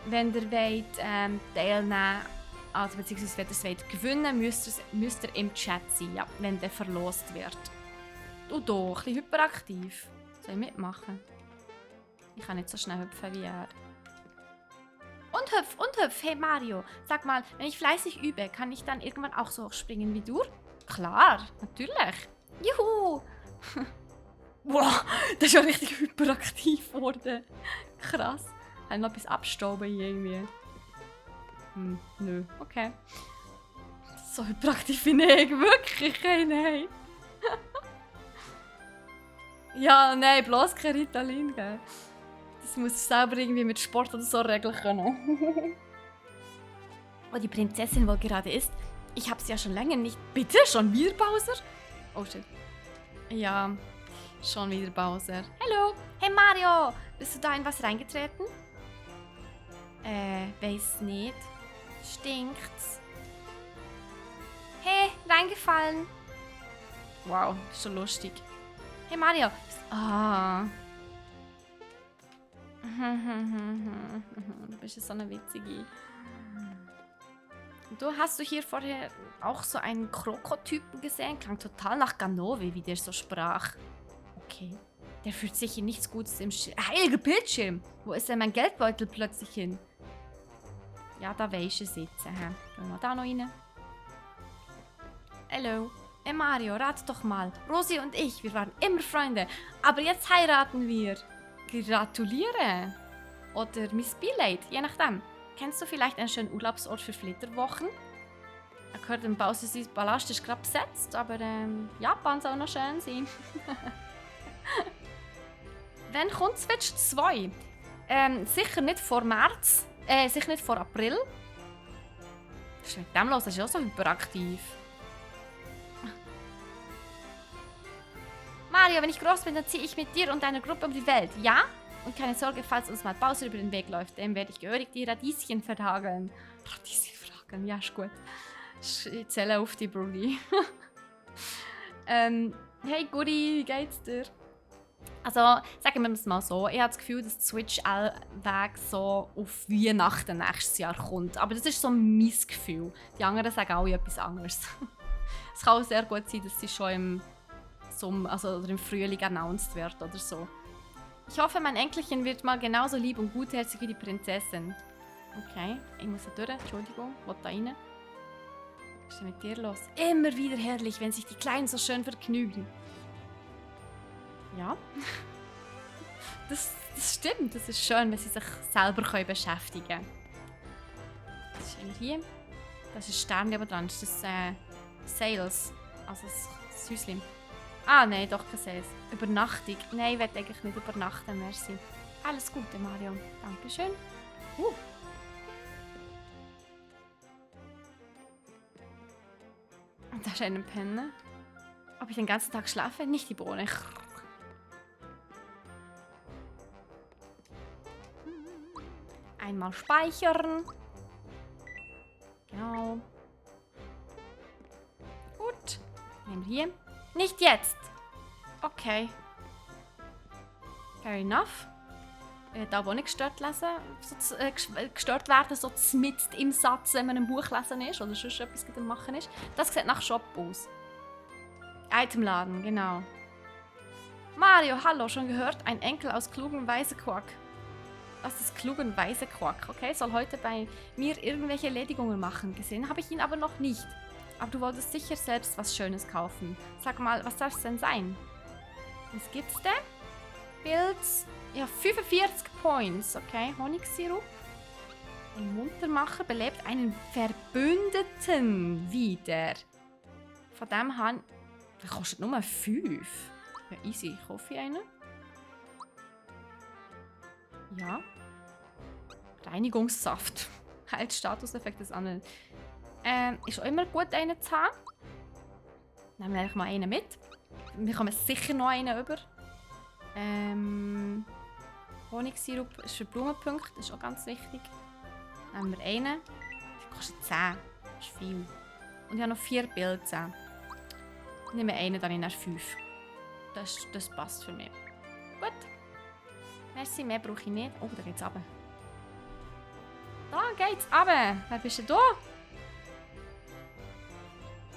Wenn ihr wollt, teilnehmen, also beziehungsweise wenn ihr es wollt gewinnen, müsst ihr im Chat sein, ja, wenn der verlost wird. Du doch, ein bisschen hyperaktiv. Soll ich mitmachen? Ich kann nicht so schnell hüpfen wie er. Und hüpf, hey Mario. Sag mal, wenn ich fleißig übe, kann ich dann irgendwann auch so springen wie du? Klar, natürlich. Juhu! Wow, das ist ja richtig hyperaktiv geworden. Krass. Habe ich noch etwas abstauben hier irgendwie? Nö, okay. So hyperaktiv bin ich wirklich. Hey, nein. Ja, nein, bloß kein Ritalin, gell? Das muss ich selber irgendwie mit Sport oder so regeln können. Wo die Prinzessin wohl gerade ist. Ich habe sie ja schon länger nicht... Bitte? Schon wieder Bowser? Oh shit. Ja, schon wieder Bowser. Hallo. Hey Mario, bist du da in was reingetreten? Weiß nicht. Stinkt's. Hey, reingefallen. Wow, ist schon lustig. Hey Mario. Ah. Du bist ja so eine witzige. Hast du hier vorher auch so einen Krokotypen gesehen? Klang total nach Ganove, wie der so sprach. Okay. Der fühlt sich hier nichts Gutes im Heiliger Bildschirm! Wo ist denn mein Geldbeutel plötzlich hin? Ja, da weisst du sitzen. Gehen wir da noch rein? Hallo. Hey Mario, rat doch mal. Rosi und ich, wir waren immer Freunde. Aber jetzt heiraten wir. Gratuliere. Oder Miss Beileid, je nachdem. Kennst du vielleicht einen schönen Urlaubsort für Flitterwochen? Ich habe gehört, im Bowser's Palast ist gerade besetzt, aber Japan soll auch noch schön sein. Wann kommt Switch 2? Sicher nicht vor März. Sicher nicht vor April. Was ist mit dem los? Das ist auch so hyperaktiv. Mario, wenn ich groß bin, dann ziehe ich mit dir und deiner Gruppe um die Welt, ja? Und keine Sorge, falls uns mal Bowser über den Weg läuft, dem werde ich gehörig die Radieschen vertageln. Radieschen fragen, ja, ist gut. Ich zähle auf die Brudi. Hey Guri, wie geht's dir? Also, sagen wir es mal so, ich habe das Gefühl, dass die Switch allweg so auf Weihnachten nächstes Jahr kommt. Aber das ist so mein Gefühl. Die anderen sagen alle etwas anderes. Es kann auch sehr gut sein, dass sie schon im Frühling announced wird oder so. Ich hoffe, mein Enkelchen wird mal genauso lieb und gutherzig wie die Prinzessin. Okay, ich muss da durch. Entschuldigung, ich will da rein. Was ist denn mit dir los? Immer wieder herrlich, wenn sich die Kleinen so schön vergnügen. Ja. Das stimmt. Das ist schön, wenn sie sich selber beschäftigen können. Was ist immer hier? Das ist Stern neben dran. Das ist Sales. Also das Häuschen. Ah, nein, doch kein Sales. Übernachtung. Nein, ich will eigentlich nicht übernachten, merci. Alles Gute, Mario. Dankeschön. Und da ist eine Penne. Ob ich den ganzen Tag schlafe? Nicht die Bohne. Einmal speichern. Genau. Gut. Nehmen wir hier. Nicht jetzt! Okay. Fair enough. Ich darf auch nicht gestört lesen, gestört werden, so mitten im Satz, wenn man ein Buch lesen ist oder sonst etwas am machen ist. Das sieht nach Shop aus. Itemladen, genau. Mario, hallo, schon gehört? Ein Enkel aus klugen Weisequark. Was ist klugen Weisequark? Okay, soll heute bei mir irgendwelche Erledigungen machen. Gesehen habe ich ihn aber noch nicht. Aber du wolltest sicher selbst was Schönes kaufen. Sag mal, was darf es denn sein? Was gibt's denn? Pilz. Ja, 45 Points. Okay, Honigsirup. Ein Muntermacher belebt einen Verbündeten wieder. Von dem haben... Der kostet nur 5. Ja, easy. Ich kaufe einen. Ja. Reinigungssaft. Heilt Statuseffekt des anderen. Ist auch immer gut, einen zu haben. Nehmen wir einfach mal einen mit. Wir kommen sicher noch einen über. Honigsirup ist für Blumenpunkte, das ist auch ganz wichtig. Nehmen wir einen. Das kostet 10. Das ist viel. Und ich habe noch 4 Pilze. Ich nehme einen, dann in 5. Das passt für mich. Gut. Merci, mehr brauche ich nicht. Oh, da geht's runter. Da geht's runter. Wer bist denn du?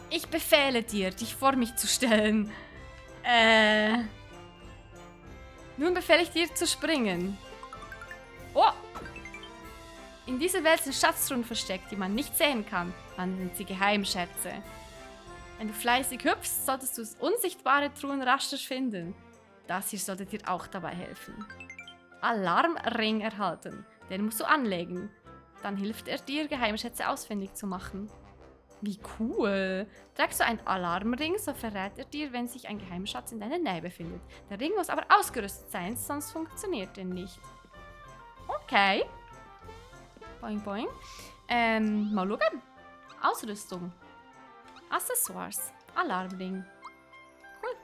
Ich befehle dir, dich vor mich zu stellen. Nun befehle ich dir zu springen. Oh! In dieser Welt sind Schatztruhen versteckt, die man nicht sehen kann. Dann sind sie Geheimschätze. Wenn du fleißig hüpfst, solltest du unsichtbare Truhen rascher finden. Das hier sollte dir auch dabei helfen. Alarmring erhalten. Den musst du anlegen. Dann hilft er dir, Geheimschätze ausfindig zu machen. Wie cool! Trägst du einen Alarmring, so verrät er dir, wenn sich ein Geheimschatz in deiner Nähe befindet. Der Ring muss aber ausgerüstet sein, sonst funktioniert er nicht. Okay. Boing, boing. Mal schauen. Ausrüstung. Accessoires. Alarmring. Cool.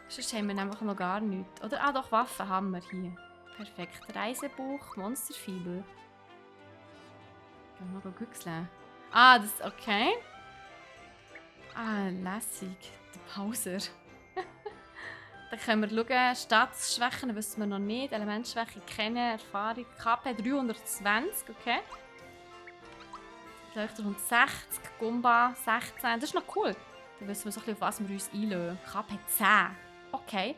Sonst haben wir einfach noch gar nichts. Oder, ah doch, Waffen haben wir hier. Perfekt. Reisebuch, Monsterfibel. Können wir mal güchseln. Ah, das ist okay. Ah, lässig. Der Pauser. Dann können wir schauen. Staatsschwächen wissen wir noch nicht. Elementschwäche kennen. Erfahrung. KP 320, okay. Leuchter 160. Gumba 16. Das ist noch cool. Dann wissen wir so ein bisschen, auf was wir uns einlösen. KP 10. Okay.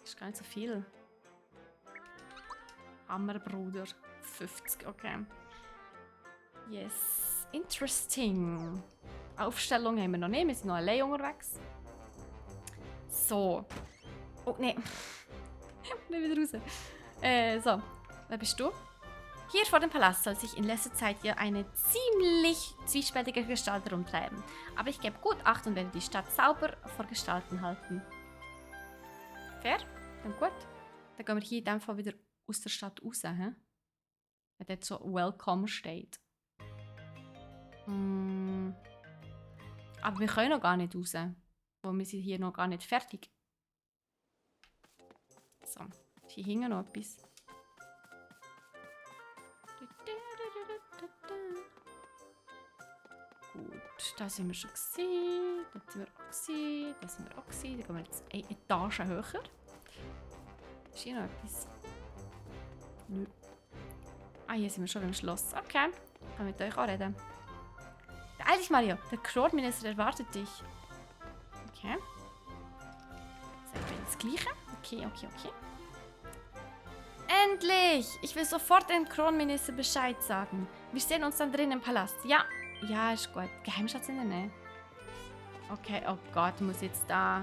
Das ist gar nicht so viel. Hammerbruder 50, okay. Yes, interesting. Aufstellung haben wir noch nicht, wir sind noch allein unterwegs. So. Oh, nee. Ich bin wieder raus. So, wer bist du? Hier vor dem Palast soll sich in letzter Zeit ja eine ziemlich zwiespältige Gestalt herumtreiben. Aber ich gebe gut Acht und werde die Stadt sauber vor Gestalten halten. Fair? Dann gut. Dann gehen wir hier in dem Fall wieder aus der Stadt raus, hä? Wenn dort so Welcome steht. Aber wir können noch gar nicht raus. Weil wir sind hier noch gar nicht fertig. So, hier hinten noch etwas. Gut, da sind wir schon gesehen. Da sind wir auch gesehen. Da sind wir auch gesehen. Da gehen wir jetzt eine Etage höher. Ist hier noch etwas? Nö. Ah, hier sind wir schon beim Schloss. Okay, ich kann mit euch auch reden. Beeil dich, Mario. Der Kronminister erwartet dich. Okay. Sagen wir das Gleiche? Okay, okay, okay. Endlich! Ich will sofort dem Kronminister Bescheid sagen. Wir sehen uns dann drin im Palast. Ja. Ja, ist gut. Geheimschatz in der Nähe. Okay, oh Gott, muss jetzt da...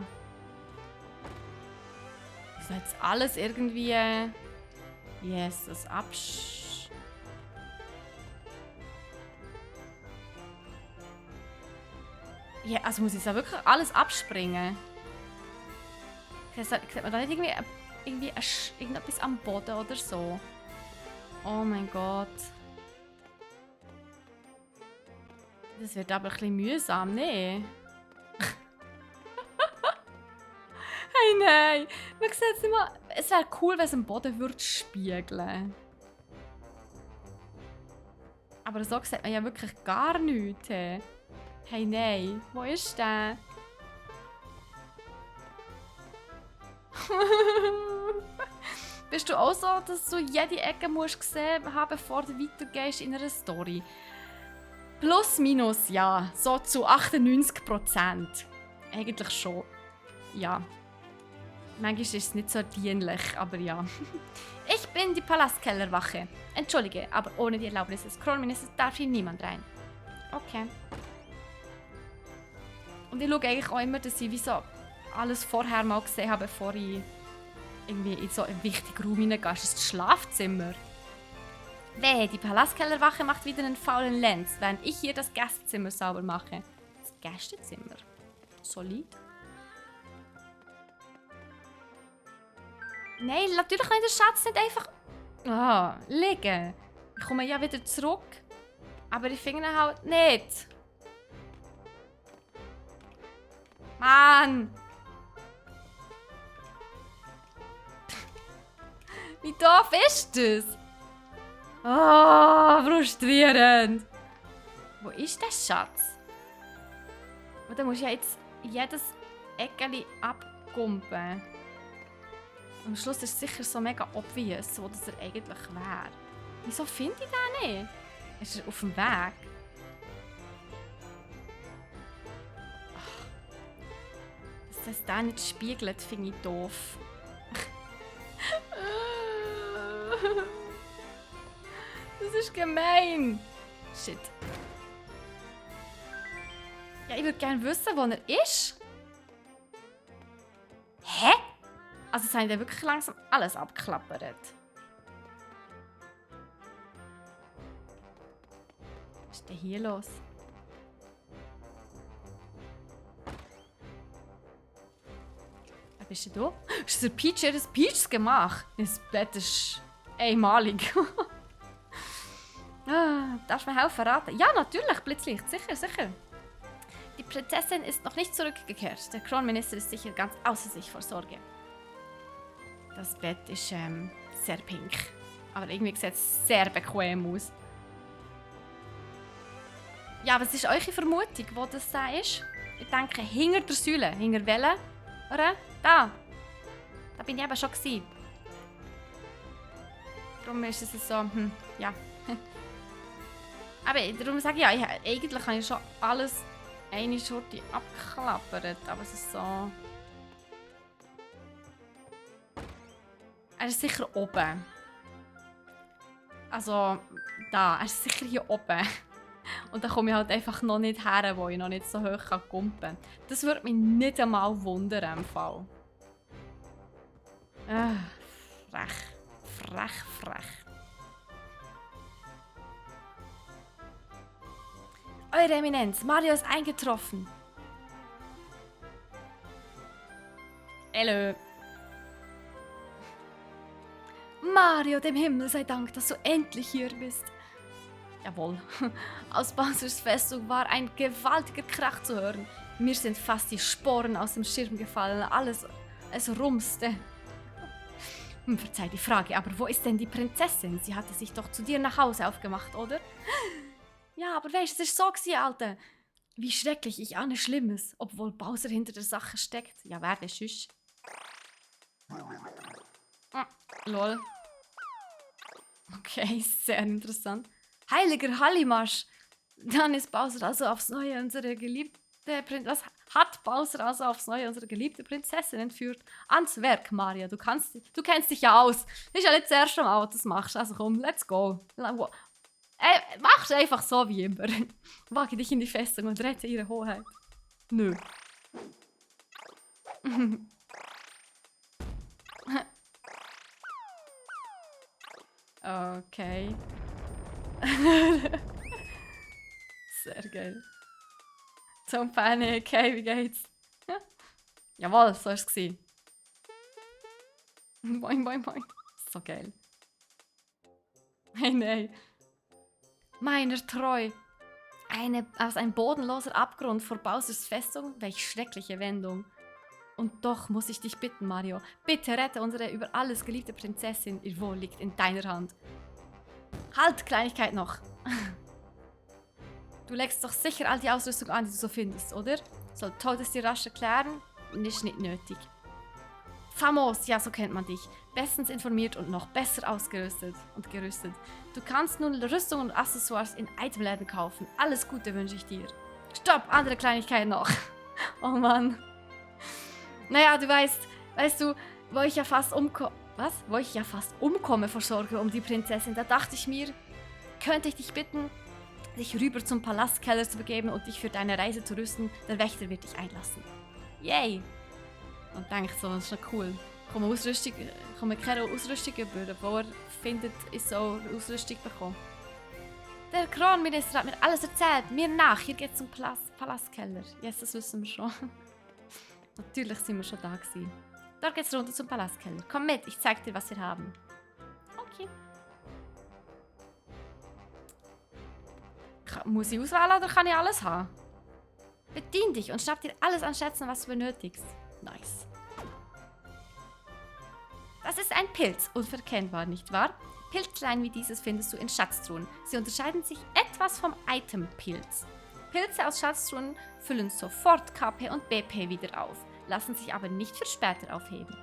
Ist jetzt alles irgendwie... Yes, das Ja, also muss ich da wirklich alles abspringen? Sieht man da nicht irgendwie irgendetwas am Boden oder so? Oh mein Gott. Das wird aber ein bisschen mühsam, ne? Hey, nein! Man sieht es nicht mal. Es wäre cool, wenn es am Boden würde spiegeln. Aber so sieht man ja wirklich gar nichts. Hey. Hey, nein. Wo ist der? Bist du auch so, dass du jede Ecke musst gesehen haben, bevor du weitergehst in einer Story? Plus, minus, ja. So zu 98%. Eigentlich schon. Ja. Manchmal ist es nicht so dienlich, aber ja. Ich bin die Palastkellerwache. Entschuldige, aber ohne die Erlaubnis des Kronministers darf hier niemand rein. Okay. Und ich schaue eigentlich auch immer, dass ich wie so alles vorher mal gesehen habe, bevor ich irgendwie in so einen wichtigen Raum hineingehe. Das ist das Schlafzimmer. Wehe, die Palastkellerwache macht wieder einen faulen Lenz, während ich hier das Gastzimmer sauber mache. Das Gästezimmer. Solid. Nein, natürlich kann ich den Schatz nicht einfach liegen. Ich komme ja wieder zurück. Aber ich finde ihn halt nicht. Mann! Wie doof ist das? Frustrierend. Wo ist der Schatz? Und dann musst du ja jetzt jedes Eckeli abkumpen. Am Schluss ist es sicher so mega obvious, wo das er eigentlich wäre. Wieso finde ich den nicht? Ist er auf dem Weg? Ach, dass das den nicht spiegelt, finde ich doof. Das ist gemein. Shit. Ja, ich würde gerne wissen, wo er ist. Hä? Also jetzt habe ich da wirklich langsam alles abgeklappert. Was ist denn hier los? Wer bist denn du? Ist der Peach ihr Peachs gemacht? Das Bett ist einmalig. Darfst du mir helfen raten? Ja, natürlich, Blitzlicht. Sicher, sicher. Die Prinzessin ist noch nicht zurückgekehrt. Der Kronminister ist sicher ganz außer sich vor Sorge. Das Bett ist sehr pink. Aber irgendwie sieht es sehr bequem aus. Ja, was ist eure Vermutung, wo das da ist? Ich denke, hinter der Säule. Hinter welcher? Oder? Da. Da bin ich eben schon gewesen. Darum ist es so, ja. Aber darum sage ich ja, eigentlich habe ich schon alles eine Schurte abgeklappert. Aber es ist so... Er ist sicher oben. Also, da. Er ist sicher hier oben. Und da komme ich halt einfach noch nicht her, wo ich noch nicht so hoch kumpen kann. Das würde mich nicht einmal wundern im Fall. Frech. Frech, frech. Eure Eminenz, Mario ist eingetroffen. Hallo. Mario, dem Himmel sei Dank, dass du endlich hier bist. Jawohl. Aus Bowsers Festung war ein gewaltiger Krach zu hören. Mir sind fast die Sporen aus dem Schirm gefallen. Es rumste. Verzeih die Frage, aber wo ist denn die Prinzessin? Sie hatte sich doch zu dir nach Hause aufgemacht, oder? Ja, aber weißt du, es war so gewesen, Alter. Wie schrecklich, ich ahne Schlimmes, obwohl Bowser hinter der Sache steckt. Ja, wer denn sonst? Lol. Okay, sehr interessant. Heiliger Hallimasch! Dann ist Bowser also aufs Neue unsere geliebte Prinzessin. Was hat Bowser also aufs Neue unsere geliebte Prinzessin entführt? Ans Werk, Maria. Du kennst dich ja aus. Ist ja nicht das erste Mal, was du das machst. Also komm, let's go. Mach's einfach so wie immer. Wage dich in die Festung und rette ihre Hoheit. Nö. Okay. Sehr geil. Zum Panic, okay, wie geht's? Jawohl, so war es. Boing, boing, boing. So geil. Hey, nein. Meiner treu. Ein bodenloser Abgrund vor Bowsers Festung? Welch schreckliche Wendung. Und doch muss ich dich bitten, Mario. Bitte rette unsere über alles geliebte Prinzessin. Ihr Wohl liegt in deiner Hand. Halt, Kleinigkeit noch. Du legst doch sicher all die Ausrüstung an, die du so findest, oder? Soll Toad es dir rasch erklären? Ist nicht nötig. Famos, ja, so kennt man dich. Bestens informiert und noch besser ausgerüstet und gerüstet. Du kannst nun Rüstung und Accessoires in Itemläden kaufen. Alles Gute wünsche ich dir. Stopp, andere Kleinigkeit noch. Oh Mann. Naja, du weißt du, wo ich ja fast umkomme vor Sorge um die Prinzessin, da dachte ich mir, könnte ich dich bitten, dich rüber zum Palastkeller zu begeben und dich für deine Reise zu rüsten. Der Wächter wird dich einlassen. Yay! Und denkt so, das ist noch cool. Kommen keine Ausrüstung über, bevor er findet, ist so eine Ausrüstung bekommen. Der Kronminister hat mir alles erzählt. Mir nach. Hier geht's zum Palastkeller. Yes, das wissen wir schon. Natürlich sind wir schon da gewesen. Dort geht's runter zum Palastkeller. Komm mit, ich zeig dir, was wir haben. Okay. Muss ich auswählen oder kann ich alles haben? Bedien dich und schnapp dir alles an Schätzen, was du benötigst. Nice. Das ist ein Pilz, unverkennbar, nicht wahr? Pilzlein wie dieses findest du in Schatztruhen. Sie unterscheiden sich etwas vom Itempilz. Pilze aus Schatztruhen füllen sofort KP und BP wieder auf, lassen sich aber nicht für später aufheben.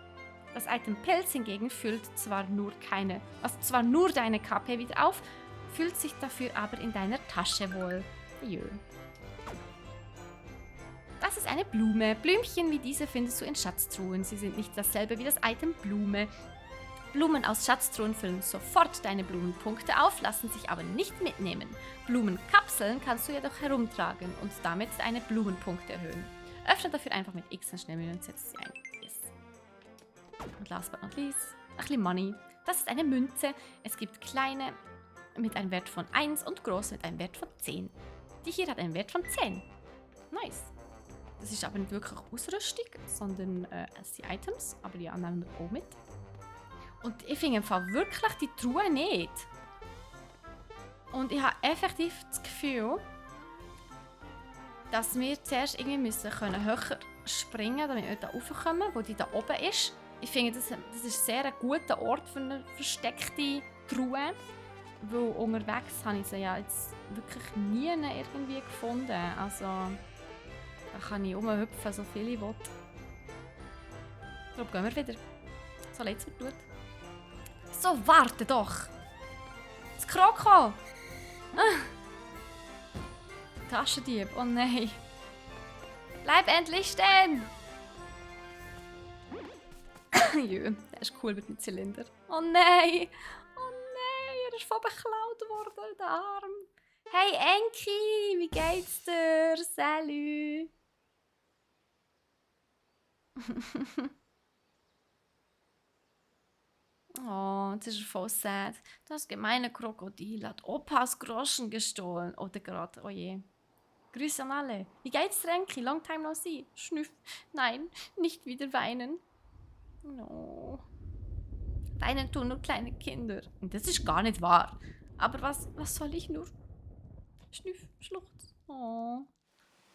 Das Itempilz hingegen füllt zwar nur deine KP wieder auf, fühlt sich dafür aber in deiner Tasche wohl. Jö. Das ist eine Blume. Blümchen wie diese findest du in Schatztruhen. Sie sind nicht dasselbe wie das Item Blume. Blumen aus Schatztruhen füllen sofort deine Blumenpunkte auf, lassen sich aber nicht mitnehmen. Blumenkapseln kannst du jedoch herumtragen und damit deine Blumenpunkte erhöhen. Öffne dafür einfach mit X ein Schnellmenü und setze sie ein. Yes. Und last but not least, ein bisschen Money. Das ist eine Münze. Es gibt kleine mit einem Wert von 1 und große mit einem Wert von 10. Die hier hat einen Wert von 10. Nice. Das ist aber nicht wirklich Ausrüstung, sondern die Items. Aber die nehmen wir auch mit. Und ich finde im Fall wirklich die Truhe nicht. Und ich habe effektiv das Gefühl, dass wir zuerst irgendwie müssen höher springen, damit wir da raufkommen, wo die da oben ist. Ich finde, das ist sehr ein guter Ort für eine versteckte Truhe. Weil unterwegs habe ich sie ja jetzt wirklich nie irgendwie gefunden. Also, da kann ich rumhüpfen, so viel ich will. Darum gehen wir wieder. So leid es mir tut. So, warte doch! Das Kroko! Taschendieb, oh nein! Bleib endlich stehen! Jö, der ist cool mit dem Zylinder. Oh nein! Oh nein, er ist voll beklaut worden, der Arm. Hey Enki, wie geht's dir? Salut! Oh, jetzt ist er voll sad. Das gemeine Krokodil hat Opas Groschen gestohlen. Oder gerade, oh je. Grüße an alle. Wie geht's, Renki? Long time no see. Schnüff. Nein, nicht wieder weinen. No. Weinen tun nur kleine Kinder. Und das ist gar nicht wahr. Aber was soll ich nur? Schnüff, Schluchz. Oh.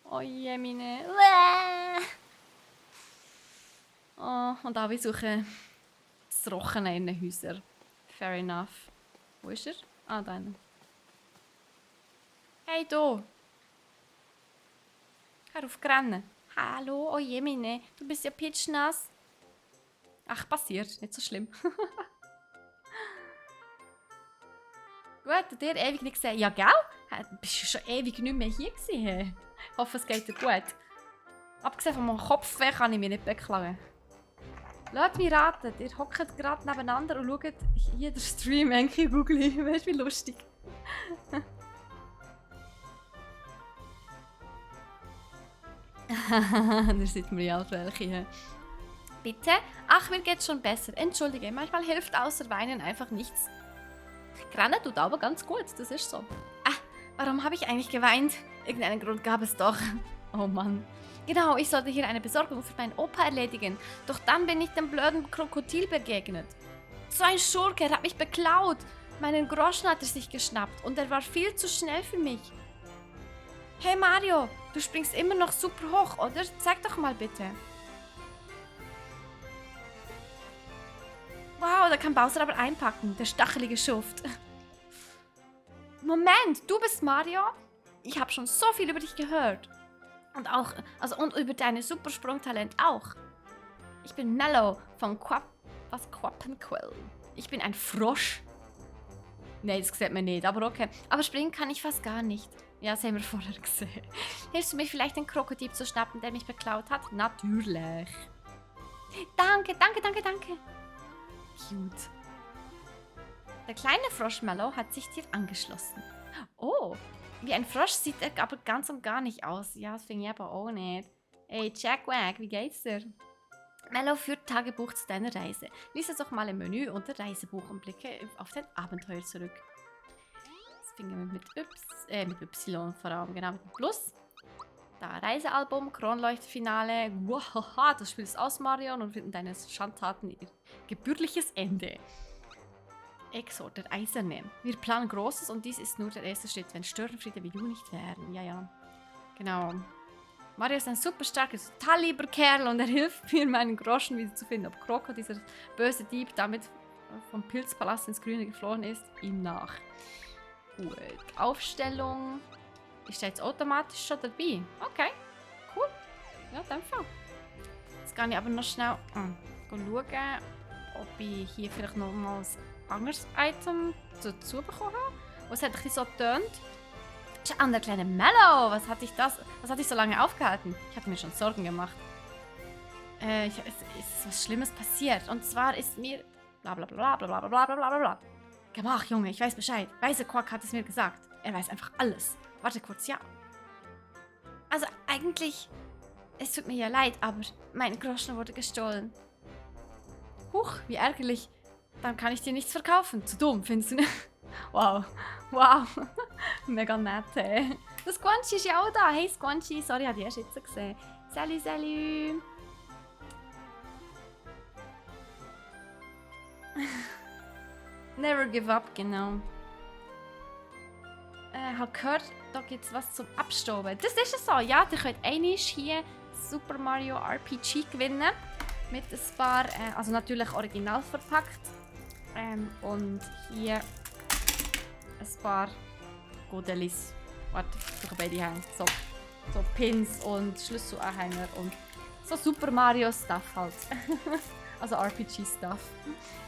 Oh je, meine. Oh, und alle suchen das Trockene in den Häusern. Fair enough. Wo ist er? Ah, da. Hey, du! Hör auf rennen. Hallo, oh je, meine. Du bist ja pitschnass. Ach, passiert. Nicht so schlimm. Gut, und dir ewig nicht gesehen. Ja, gell? Du bist ja schon ewig nicht mehr hier gewesen. Ich hoffe, es geht dir gut. Abgesehen von meinem Kopfweh kann ich mich nicht beklagen. Lasst mich raten, ihr hockt gerade nebeneinander und schaut hier den Stream Enki Googly. Weißt du, wie lustig? Da sieht man ja welche. Bitte? Ach, mir geht's schon besser. Entschuldige, manchmal hilft außer Weinen einfach nichts. Rennen tut aber ganz gut, das ist so. Ah, warum habe ich eigentlich geweint? Irgendeinen Grund gab es doch. Oh Mann. Genau, ich sollte hier eine Besorgung für meinen Opa erledigen. Doch dann bin ich dem blöden Krokodil begegnet. So ein Schurke, er hat mich beklaut. Meinen Groschen hat er sich geschnappt und er war viel zu schnell für mich. Hey Mario, du springst immer noch super hoch, oder? Zeig doch mal bitte. Wow, da kann Bowser aber einpacken, der stachelige Schuft. Moment, du bist Mario? Ich habe schon so viel über dich gehört. Und auch, und über deine Supersprungtalent auch. Ich bin Mellow von Quappenquell. Ich bin ein Frosch. Nein, das sieht man nicht, aber okay. Aber springen kann ich fast gar nicht. Ja, das haben wir vorher gesehen. Hilfst du mir vielleicht den Krokodil zu schnappen, der mich beklaut hat? Natürlich. Danke. Cute. Der kleine Frosch Mellow hat sich dir angeschlossen. Oh, wie ein Frosch sieht er aber ganz und gar nicht aus. Ja, das finde ich aber auch nicht. Hey, Jackwack, wie geht's dir? Mellow führt Tagebuch zu deiner Reise. Lies es doch mal im Menü unter Reisebuch und blicke auf dein Abenteuer zurück. Das finden wir mit Y vor allem, genau, mit Plus. Da, Reisealbum, Kronleuchterfinale. Wow, du spielst aus, Marion, und finden deine Schandtaten ihr gebührliches Ende. Exo, der Eiserne. Wir planen Großes und dies ist nur der erste Schritt, wenn Störenfriede wie du nicht wären. Ja. Genau. Mario ist ein super starker, total lieber Kerl und er hilft mir, meinen Groschen wieder zu finden. Ob Kroko, dieser böse Dieb, damit vom Pilzpalast ins Grüne geflohen ist, ihm nach. Gut. Aufstellung. Ist er jetzt automatisch schon dabei? Okay. Cool. Ja, in dem Fall. Jetzt kann ich aber noch schnell schauen, ob ich hier vielleicht noch mal ein anderes Item dazu bekommen habe. Was hat ein bisschen so getönt. Schau an, der kleine Mellow. Was hat dich so lange aufgehalten? Ich hatte mir schon Sorgen gemacht. Es ist was Schlimmes passiert. Und zwar ist mir bla bla bla bla bla bla bla bla bla. Gemach, Junge, ich weiß Bescheid. Weiße Quack hat es mir gesagt. Er weiß einfach alles. Warte kurz, ja. Also eigentlich, es tut mir ja leid, aber mein Groschen wurde gestohlen. Huch, wie ärgerlich. Dann kann ich dir nichts verkaufen. Zu dumm, findest du nicht? Wow. Mega nett, hey. Das Squanchy ist ja auch da. Hey Squanchy, sorry, habe ich erst jetzt gesehen. Salut. Never give up, genau. Hab gehört, da gibt es was zum Abstauben. Das ist es so, ja. Ihr könnt einmal hier Super Mario RPG gewinnen. Mit ein paar, also natürlich original verpackt. Und hier ein paar Godelis. Warte, ich habe beide Hände. So Pins und Schlüsselanhänger und so Super Mario Stuff halt. Also RPG Stuff.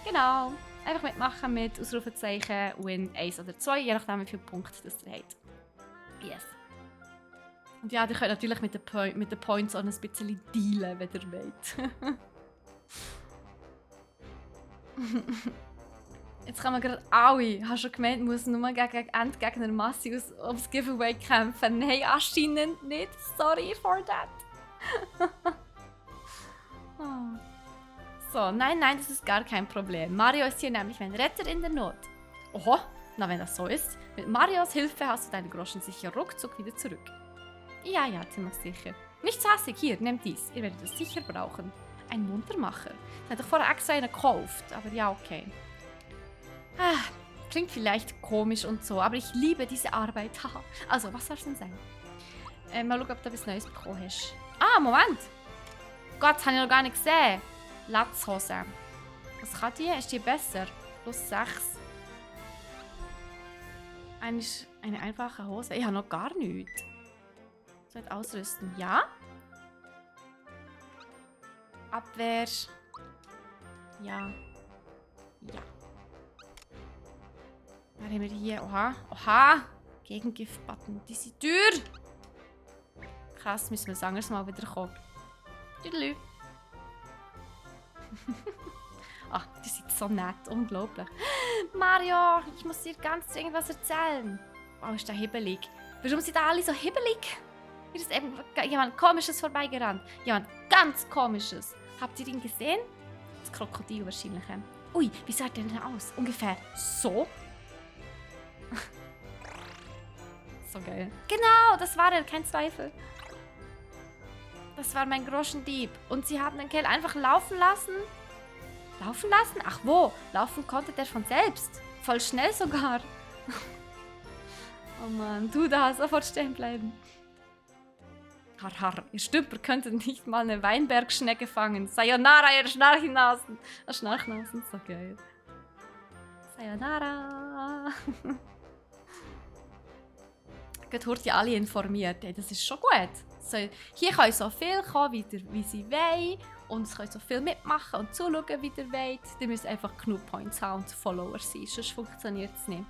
Genau. Einfach mitmachen mit Ausrufezeichen Win 1 oder 2, je nachdem wie viele Punkte das ihr habt. Yes. Und ja, ihr könnt natürlich mit den Points auch ein bisschen dealen, wenn ihr wollt. Jetzt kann man gerade alle, hast du schon gemeint, muss nur gegen Endgegner massiv aufs Giveaway kämpfen. Nein, anscheinend nicht. Sorry for that. Oh. So, nein, das ist gar kein Problem. Mario ist hier nämlich mein Retter in der Not. Oho, na wenn das so ist. Mit Marios Hilfe hast du deine Groschen sicher ruckzuck wieder zurück. Ja, ziemlich sicher. Nicht so hassig, hier, nehmt dies. Ihr werdet es sicher brauchen. Ein Muntermacher. Ich hätte vorher extra einen gekauft, aber ja, okay. Klingt vielleicht komisch und so, aber ich liebe diese Arbeit. Also, was soll es denn sein? Mal schauen, ob du etwas Neues bekommen hast. Moment! Gott, das habe ich noch gar nicht gesehen. Latzhose. Was kann die? Ist die besser? Plus 6. Eine einfache Hose. Ich habe noch gar nichts. Sollte ausrüsten. Ja? Abwehr. Ja. Dann haben wir hier. Oha. Gegengift-Button. Diese Tür. Krass, müssen wir das anderes Mal wieder kommen. Tüdelü. Ach, die sind so nett. Unglaublich. Mario, ich muss dir ganz dringend was erzählen. Oh, ist der hibbelig. Warum sind da alle so hibbelig? Hier ist eben jemand Komisches vorbeigerannt. Jemand ganz Komisches. Habt ihr ihn gesehen? Das Krokodil wahrscheinlich. Ui, wie sah der denn aus? Ungefähr so. So geil. Genau, das war er, kein Zweifel. Das war mein Groschendieb. Und sie haben den Kerl einfach laufen lassen. Laufen lassen? Ach wo? Laufen konnte der von selbst. Voll schnell sogar. Oh Mann, du da, sofort stehen bleiben. Har, ihr Stümper könntet nicht mal eine Weinbergschnecke fangen. Sayonara, ihr Schnarchnasen. Schnarchnasen, so geil. Sayonara. Geht heute alle informiert. Hey, das ist schon gut. So, hier können so viel kommen, wie sie wollen. Und es können so viel mitmachen und zuschauen, wie ihr wollt. Ihr müsst einfach genug Points haben und Follower sein, sonst funktioniert es nicht.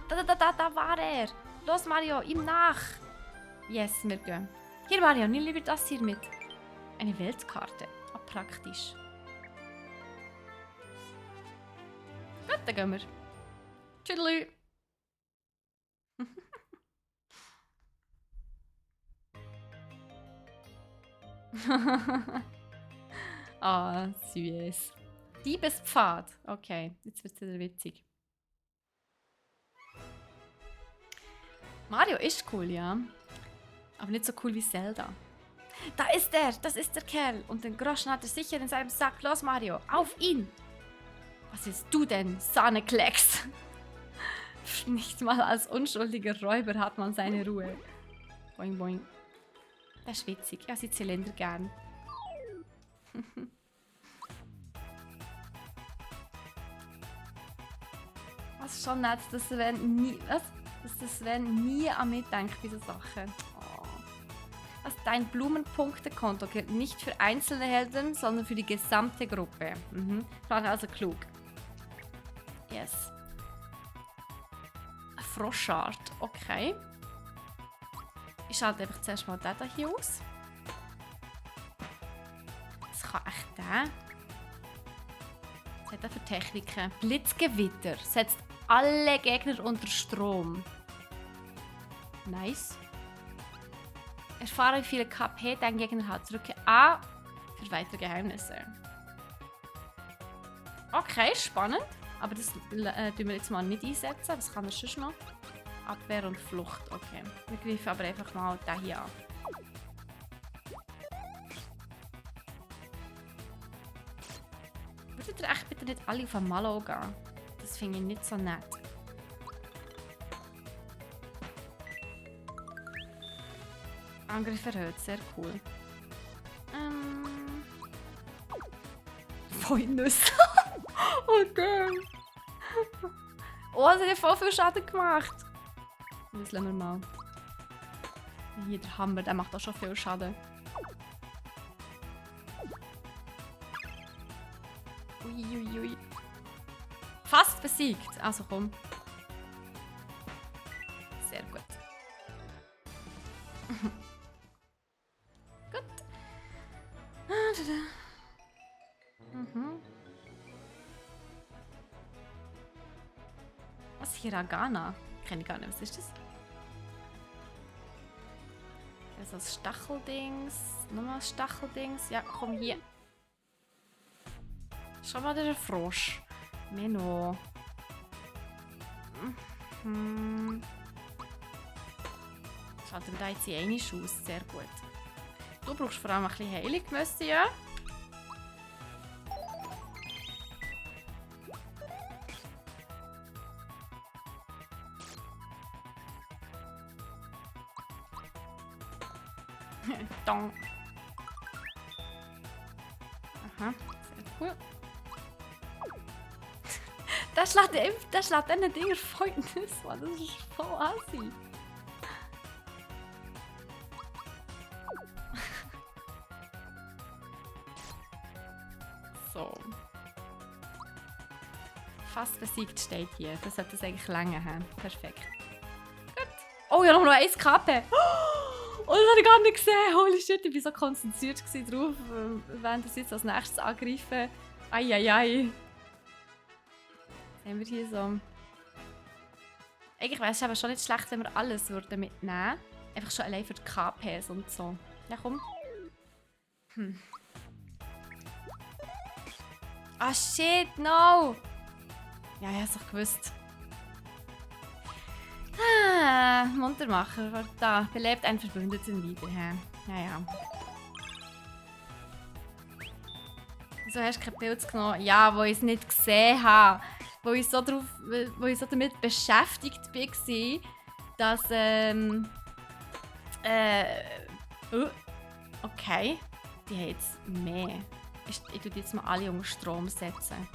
Da war er. Los Mario, ihm nach. Yes, wir gehen. Hier Mario, nimm lieber das hier mit. Eine Weltkarte. Ah, praktisch. Gut, dann gehen wir. Tschüss. Ah, süß. Diebespfad. Okay, jetzt wird es wieder witzig. Mario ist cool, ja. Aber nicht so cool wie Zelda. Da ist er! Das ist der Kerl! Und den Groschen hat er sicher in seinem Sack. Los, Mario! Auf ihn! Was willst du denn, Sahneklecks? Nicht mal als unschuldiger Räuber hat man seine Ruhe. Boing, boing. Das ist witzig. Ja, sie Zylinder gern. Was ist schon nett, dass Sven nie an mich denkt bei diesen Sachen. Oh. Also dein Blumenpunktekonto gilt nicht für einzelne Helden, sondern für die gesamte Gruppe. War also klug. Yes. Eine Froschart, okay. Ich schalte einfach zuerst mal den hier aus. Das kann echt der. Was hat er für Techniken? Blitzgewitter setzt alle Gegner unter Strom. Nice. Erfahre, wie viele KP dein Gegner hat. Drücke A für weitere Geheimnisse. Okay, spannend. Aber das tun wir jetzt mal nicht einsetzen. Das kann er schon noch. Abwehr und Flucht. Okay. Wir greifen aber einfach mal den hier an. Würdet ihr echt bitte nicht alle auf einmal gehen? Das finde ich nicht so nett. Angriff erhöht, sehr cool. Fäunus. Okay. Oh, sie hat voll viel Schaden gemacht. Das lassen wir mal. Hier der Hammer, der macht auch schon viel Schaden. Uiuiui. Fast besiegt. Also komm. Sehr gut. Gut. Was? Hiragana? Kenne ich gar nicht. Was ist das? Das ist das Stacheldings. Nochmal Stacheldings. Ja, komm hier. Schau mal, der Frosch. Menno. Schalten wir da jetzt in eine aus. Sehr gut. Du brauchst vor allem ein bisschen Heilung, müsste ja. Dong. Aha, sehr cool. Der schlägt diese Dinger voll Nüsse, das ist voll assi. So. Fast besiegt steht hier. Das sollte es eigentlich länger haben. Perfekt. Gut. Oh, ja, noch 1 KP. Oh, das habe ich gar nicht gesehen. Holy shit, ich war so konzentriert drauf, während das jetzt als nächstes angreifen. Eieiei. Was haben wir hier so? Eigentlich wäre es aber schon nicht schlecht, wenn wir alles mitnehmen würden. Einfach schon allein für die KPs und so. Ja, komm. Ah, shit, no! Ja, ich hab's doch gewusst. Ah, Muntermacher, da. Belebt einen Verbündeten wieder. Ja. Wieso hast du kein Pilz genommen? Ja, wo ich es nicht gesehen habe. Wo ich so damit beschäftigt war, dass, okay. Die haben jetzt mehr. Ich tue jetzt mal alle unter Strom setzen.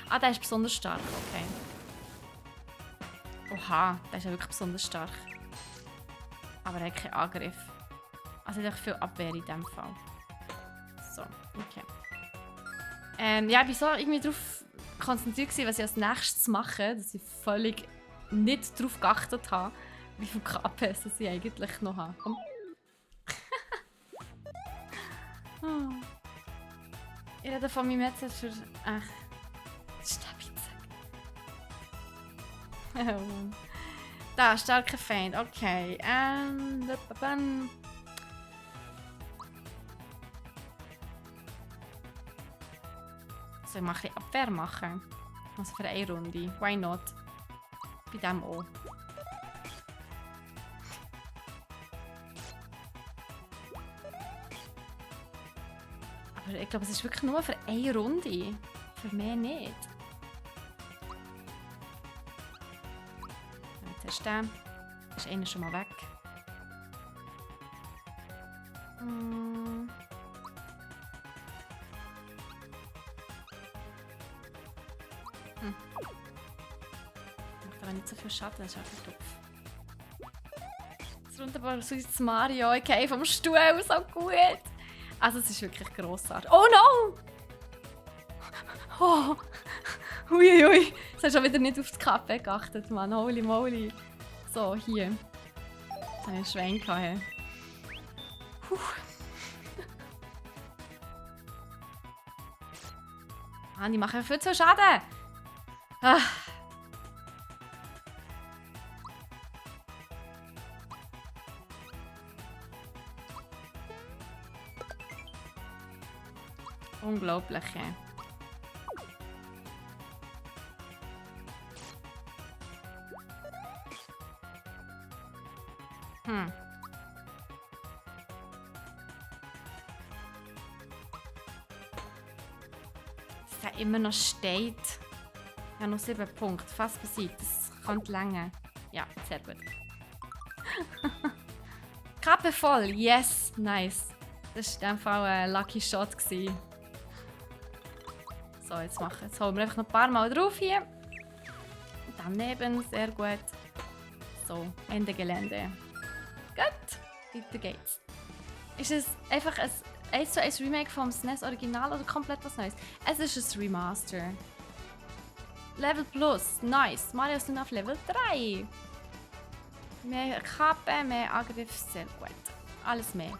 Ah, der ist besonders stark, okay. Oha, der ist ja wirklich besonders stark. Aber er hat keinen Angriff. Also er hat viel Abwehr in diesem Fall. So, okay. Ja, ich war so irgendwie darauf konzentriert, was ich als nächstes mache, dass ich völlig nicht darauf geachtet habe, wie viele KPs ich eigentlich noch habe. Komm. Oh. Ich rede von meinem Headset für... Ach, Stabilität. Oh. Da, starker Feind. Okay. Soll ich mal ein bisschen Abwehr machen? Also für eine Runde. Why not? Bei dem auch. Aber ich glaube, es ist wirklich nur für eine Runde. Für mehr nicht. Jetzt ist der. Ist einer schon mal weg. Macht aber nicht so viel Schaden, das ist einfach doof. Das wunderbare süßes Mario, okay, vom Stuhl, so gut. Also es ist wirklich grossartig. Oh no! Oh! Uiuiui! Jetzt hast du schon wieder nicht aufs Kaffee geachtet, Mann. Holy moly. So, hier. Jetzt habe ich einen Schwein gehabt. Ah, die machen viel zu Schaden. Ah. Unglaublich. Dass er immer noch steht. Ja, noch 7 Punkte. Fast besiegt. Das könnte länger. Ja, sehr gut. Kappe voll. Yes. Nice. Das war in dem Fall ein Lucky Shot. So, jetzt holen wir einfach noch ein paar Mal drauf hier. Daneben, sehr gut. So, Ende Gelände. Gut, weiter geht's. Ist es einfach ein 1:1 Remake vom SNES Original oder komplett was Neues? Es ist ein Remaster. Level Plus, nice. Mario ist nun auf Level 3. Mehr KP, mehr Angriff, sehr gut. Alles mehr.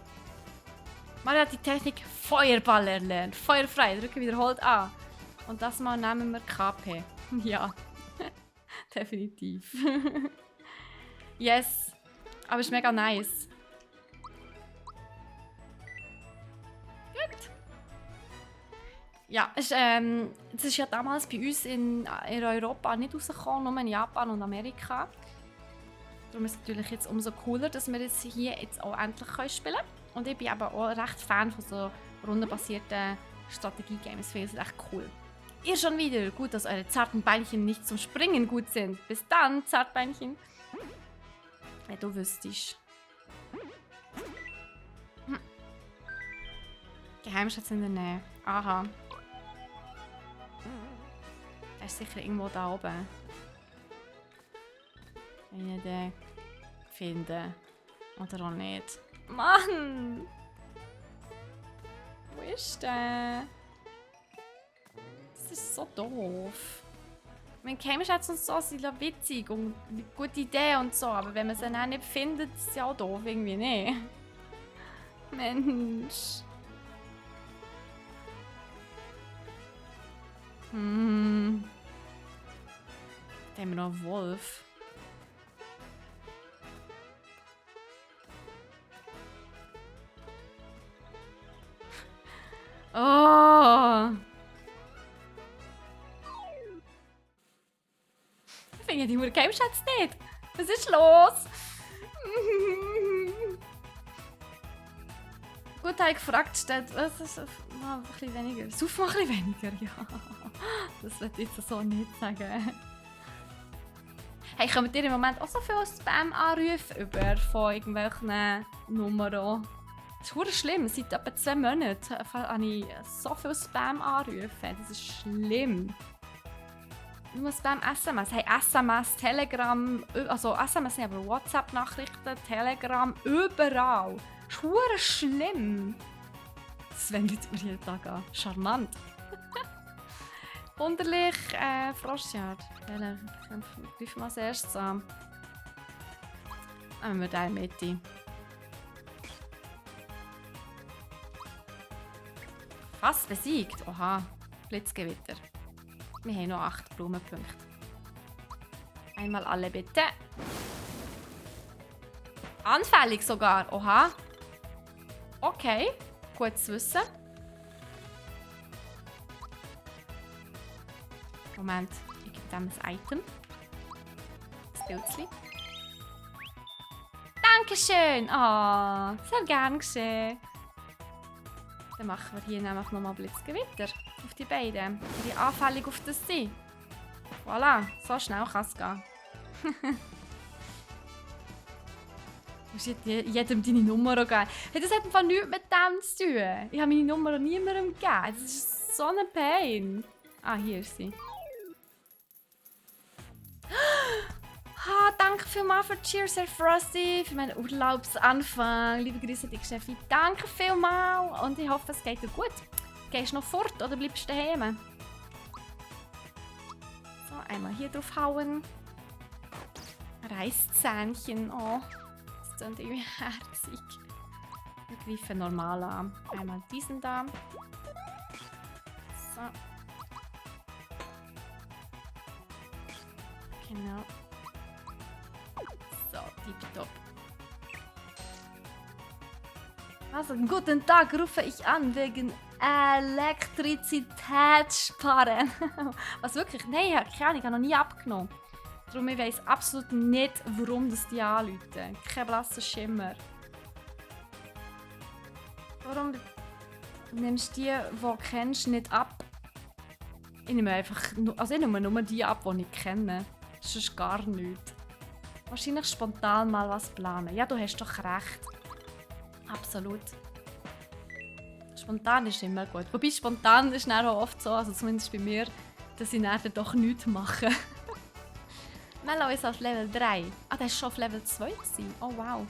Mario hat die Technik Feuerball erlernt. Feuerfrei, drücke wiederholt A. Und das mal nehmen wir KP. Ja, definitiv. Yes, aber ist mega nice. Gut. Ja, es ist ja damals bei uns in Europa nicht rausgekommen, nur in Japan und Amerika. Darum ist es natürlich jetzt umso cooler, dass wir jetzt hier jetzt auch endlich spielen können. Und ich bin aber auch recht Fan von so rundenbasierten Strategie-Games. Ich finde es echt cool. Ihr schon wieder. Gut, dass eure zarten Beinchen nicht zum Springen gut sind. Bis dann, Zartbeinchen. Ja, du wüsstest. Geheimschatz in der Nähe. Aha. Der ist sicher irgendwo da oben. Wenn ich den finde. Oder auch nicht. Mann! Wo ist der? Das ist so doof. Mein Geheimschatz und so sind ja witzig und eine gute Idee und so, aber wenn man sie dann nicht findet, ist es ja auch doof irgendwie, ne? Mensch. Da haben wir noch einen Wolf. Oh! Ich finde die Geheimschatz nicht. Was ist los? Gut, habe ich gefragt, was ist ein bisschen weniger? Sauf mal ein bisschen weniger, ja. Das würde ich jetzt so nicht sagen. Hey, kommt ihr im Moment auch so viele Spam-Anrufe über von irgendwelchen Nummern? Das ist verdammt schlimm. Seit etwa 2 Monaten habe ich so viele Spam-Anrufe. Das ist schlimm. Nur beim SMS. Hey, SMS, Telegram, also SMS nicht, aber WhatsApp-Nachrichten, Telegram, überall. Schwere schlimm. Das wendet mir jeden Tag an. Charmant. Wunderlich, Froschjagd. Greifen wir als erstes an. Nehmen wir den in die Mitte. Fast besiegt. Oha, Blitzgewitter. Wir haben noch 8 Blumenpunkte. Einmal alle bitte. Anfällig sogar. Oha. Okay, gut zu wissen. Moment, ich gebe dem ein Item. Das Bildchen. Dankeschön! Oh, sehr gern geschehen. Dann machen wir hier nämlich nochmal Blitzgewitter auf die beiden. Die anfällig auf das sein. Voilà, so schnell kann es gehen. Du musst jedem deine Nummer geben. Hey, das hat einfach nichts mit dem zu tun. Ich habe meine Nummer niemandem gegeben. Das ist so eine Pain. Ah, hier ist sie. Danke vielmals für Cheers, Herr Frosty, für meinen Urlaubsanfang. Liebe Grüße an dich, Steffi. Danke vielmals und ich hoffe, es geht dir gut. Gehst du noch fort oder bleibst du daheim? So, einmal hier drauf hauen. Reißzähnchen. Oh, das klingt irgendwie herzig. Wir greifen normal an. Einmal diesen da. So. Genau. So, tipptopp. Also, guten Tag, rufe ich an wegen Elektrizitätssparen. Was wirklich? Nein, ich habe keine Ahnung, ich habe noch nie abgenommen. Darum ich weiss absolut nicht, warum das die anrufen. Kein blasser Schimmer. Warum nimmst du die du kennst, nicht ab? Ich nehme einfach, also ich nehme nur die ab, die ich kenne. Sonst gar nichts. Wahrscheinlich spontan mal was planen. Ja, du hast doch recht. Absolut. Spontan ist immer gut. Wobei spontan ist dann auch oft so, also zumindest bei mir, dass ich dann doch nichts mache. Mello ist auf Level 3. Ah, der ist schon auf Level 2 gewesen. Oh wow.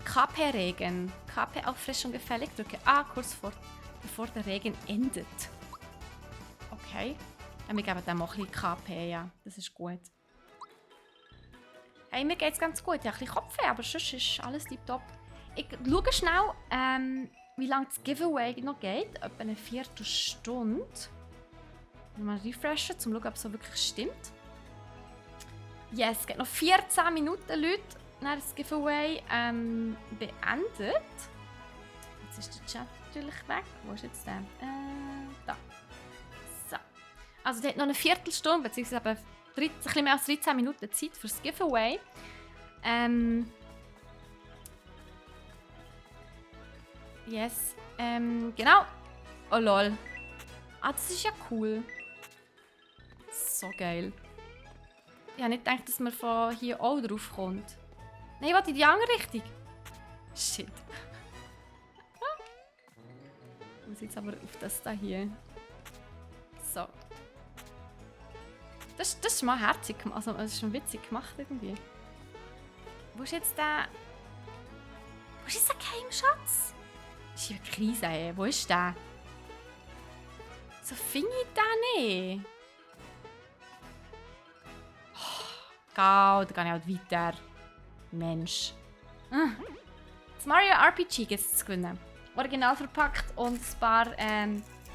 KP-Regen. KP-Auffrischung gefällig. Drücke A kurz bevor der Regen endet. Okay. Ja, wir geben dem auch ein bisschen KP, ja. Das ist gut. Hey, mir geht's ganz gut. Ich habe ein bisschen Kopfweh, aber sonst ist alles tipptopp. Ich schaue schnell, wie lange das Giveaway noch geht. Etwa eine Viertelstunde. Mal refreshen, um zu schauen, ob es so wirklich stimmt. Yes, es geht noch 14 Minuten, Leute. Dann ist das Giveaway beendet. Jetzt ist der Chat natürlich weg. Wo ist jetzt der? Da. So. Also, der hat noch eine Viertelstunde, beziehungsweise ein bisschen mehr als 13 Minuten Zeit für das Giveaway. Yes. Genau. Oh lol. Ah, das ist ja cool. So geil. Ich habe nicht gedacht, dass man von hier auch drauf kommt. Nein, ich wollte in die andere Richtung. Shit. Ich muss jetzt aber auf das da hier. So. Das ist mal herzig gemacht. Also, das ist schon witzig gemacht irgendwie. Wo ist jetzt der... Wo ist jetzt der Geheimschatz? Das ist ja eine Krise, ey. Wo ist der? So finde ich den nicht. Da gehe ich halt weiter. Mensch. Das Mario RPG gibt es zu gewinnen. Original verpackt und ein paar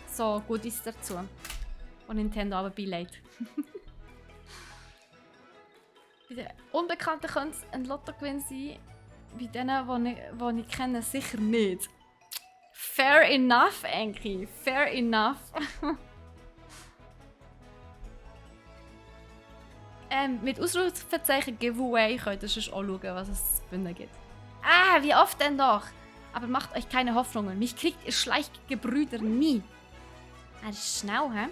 so Goodies dazu. Und Nintendo aber beilegt. Bei den Unbekannten könnte es ein Lottogewinn sein. Bei denen, die ich kenne, sicher nicht. Fair enough, Enki. Fair enough. Mit Ausrufezeichen Giveaway könnt ihr sonst auch schauen, was es zu gewinnen gibt. Ah, wie oft denn doch? Aber macht euch keine Hoffnungen. Mich kriegt ihr Schleichgebrüder nie. Das ist schnell, hä?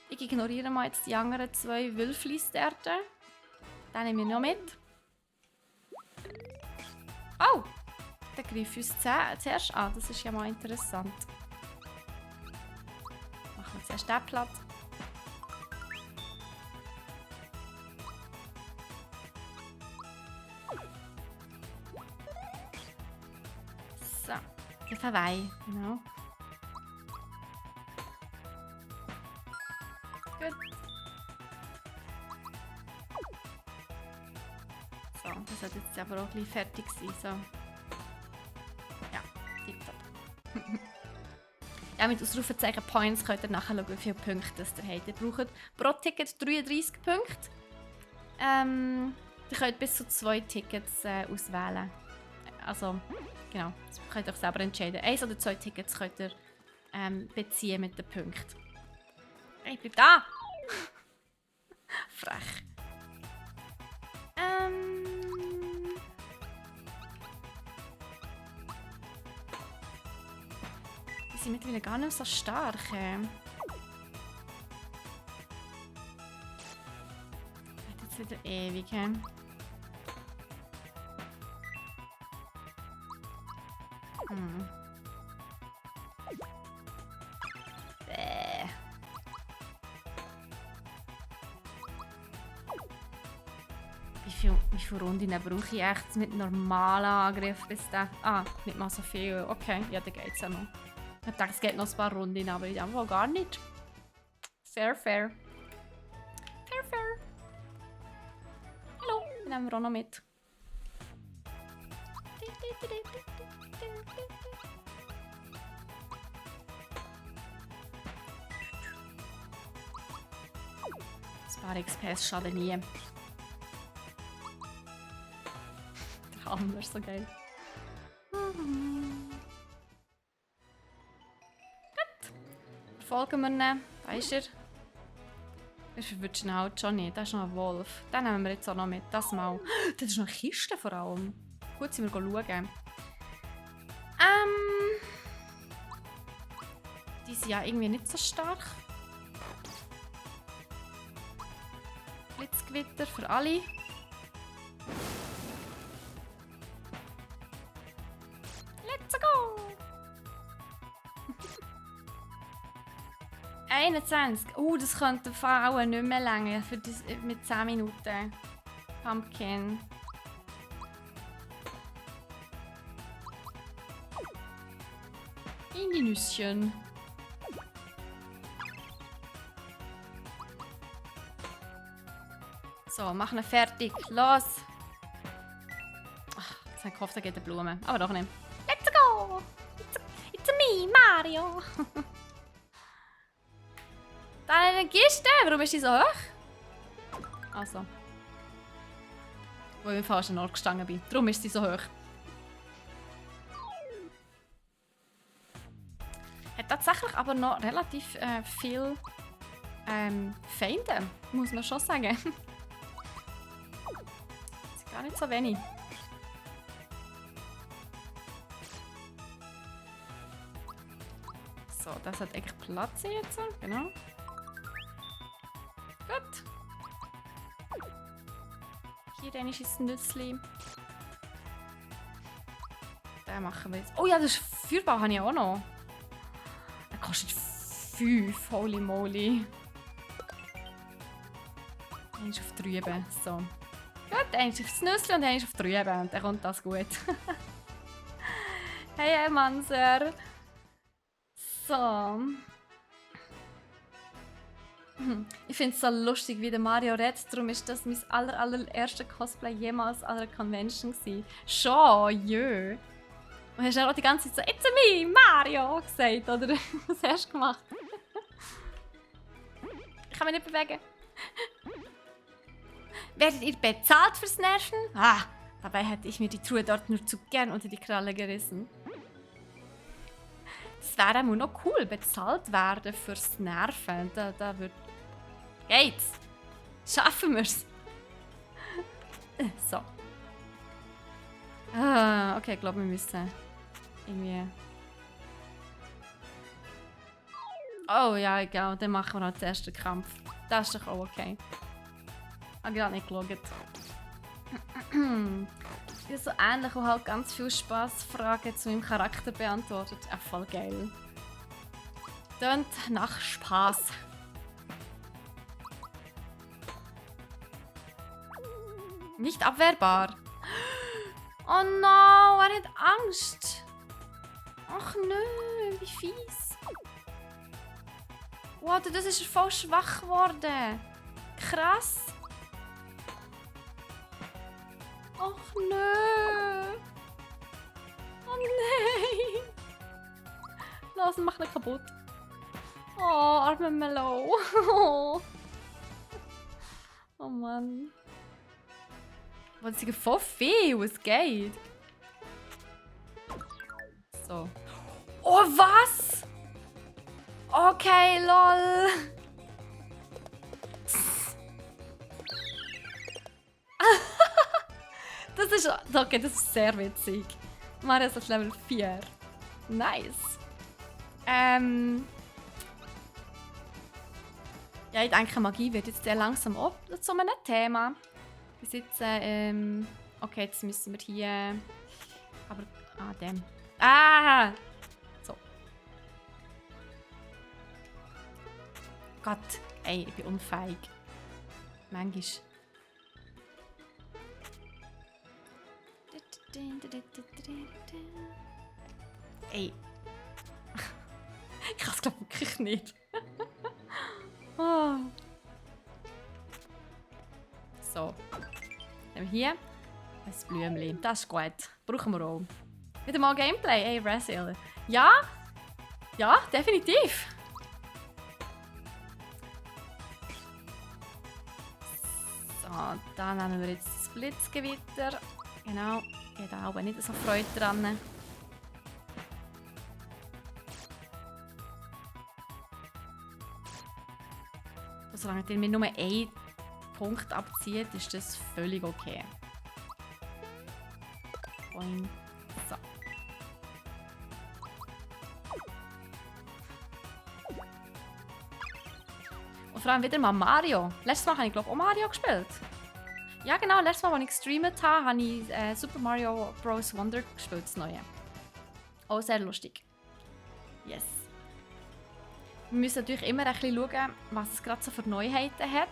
Ich ignoriere mal jetzt die anderen 2 Wülfli-Stärten. Den nehmen wir noch mit. Oh! Der greift uns zuerst an. Das ist ja mal interessant. Machen wir zuerst den platt. Elfenweih, genau. Gut. So, das sollte jetzt aber auch gleich fertig sein. So. Ja, tipptopp. Ja, mit Ausrufezeichen Points könnt ihr nachschauen, wie viele Punkte das ihr habt. Ihr braucht pro Ticket 33 Punkte. Ihr könnt bis zu 2 Tickets auswählen. Also, genau, das könnt ihr euch selber entscheiden. 1 oder 2 Tickets könnt ihr beziehen mit den Punkten. Hey, bleib da! Frech. Die sind mittlerweile gar nicht so stark. Jetzt wieder ewig. Wie viele Runden brauche ich echt mit normalen Angriff bis da? Ah, nicht mal so viel. Okay, ja, dann geht es ja noch. Ich dachte, es geht noch ein paar Runden, aber ich einfach gar nicht. Fair, fair. Fair, fair. Hallo, den nehmen wir auch noch mit. Ein paar XPs schaden nie. Der Hammer ist so geil. Folgen wir ihn. Da ist er. Er verwirrt schnell schon nicht. Da ist noch ein Wolf. Den nehmen wir jetzt auch noch mit. Das mal. Das ist noch eine Kiste vor allem. Gut, sind wir schauen. Die sind ja irgendwie nicht so stark. Blitzgewitter für alle. Let's go! 21. Das könnte auch nicht mehr länger für das, mit 10 Minuten. Pumpkin. In die Nüsschen. So, machen wir fertig. Los! Ach, jetzt habe ich gehofft, da geht eine Blume. Aber doch nicht. Let's go! It's me, Mario! Da eine Kiste! Warum ist die so hoch? Also. Wo ich im falschen Ort gestanden bin. Darum ist sie so hoch. Hat tatsächlich aber noch relativ viel Feinde, muss man schon sagen. Gar nicht so wenig. So, das hat echt Platz jetzt. Genau. Gut. Hier ist ein Nützli. Den machen wir jetzt. Oh ja, das ist Feuerball habe ich auch noch. Der kostet 5. Holy moly. Der ist auf drüben. So. Gut, eins aufs Nüssli und eins auf drüben. Und dann kommt das gut. Hey, Manser. So. Ich finde es so lustig, wie der Mario redet. Darum ist das mein allererster Cosplay jemals an einer Convention gewesen. Schon, jö. Und hast du auch die ganze Zeit so «It's me, Mario!» gesagt, oder? Was hast du gemacht? Ich kann mich nicht bewegen. Werdet ihr bezahlt fürs Nerven? Ah, dabei hätte ich mir die Truhe dort nur zu gern unter die Kralle gerissen. Das wäre auch noch cool, bezahlt werden fürs Nerven. Da wird... Geht's? Schaffen wir's? So. Ah, okay, ich glaube, wir müssen irgendwie... Oh ja, egal, dann machen wir halt den ersten Kampf. Das ist doch auch okay. Ich habe gerade nicht geschaut. Das ist so ähnlich und halt ganz viel Spaßfragen zu meinem Charakter beantwortet. Auch voll geil. Tönt nach Spaß. Nicht abwehrbar. Oh no, er hat Angst. Ach nö, wie fies. Wow, das ist voll schwach geworden. Krass. Ach nö. Oh nein. Lass ihn, mach ihn kaputt. Oh, arme Melo. Oh Mann. Was ist voll viel, was geht? So. Oh, was? Okay, lol. Das ist... Okay, das ist sehr witzig. Mario ist auf Level 4. Nice. Ja, ich denke, Magie wird jetzt sehr langsam auch zu einem Thema. Bis jetzt, okay, jetzt müssen wir hier... Aber... Ah, dem. Ah! So. Gott, ey, ich bin unfähig. Manchmal. Ey. Ich kann es glaube wirklich nicht. Oh. So. Dann haben wir hier ein Blümchen. Das ist gut. Brauchen wir auch. Wieder mal Gameplay. Ey, Resil. Ja? Ja, definitiv. So, dann nehmen wir jetzt das Blitzgewitter. Genau. Ich habe da auch nicht so Freude dran. Solange ihr mir nur einen Punkt abzieht, ist das völlig okay. Und so. Und vor allem wieder mal Mario. Letztes Mal habe ich glaube auch Mario gespielt. Ja genau, letztes Mal, als ich gestreamt habe, habe ich Super Mario Bros. Wonder gespielt, das neue. Auch sehr lustig. Yes. Wir müssen natürlich immer ein bisschen schauen, was es gerade so für Neuheiten hat.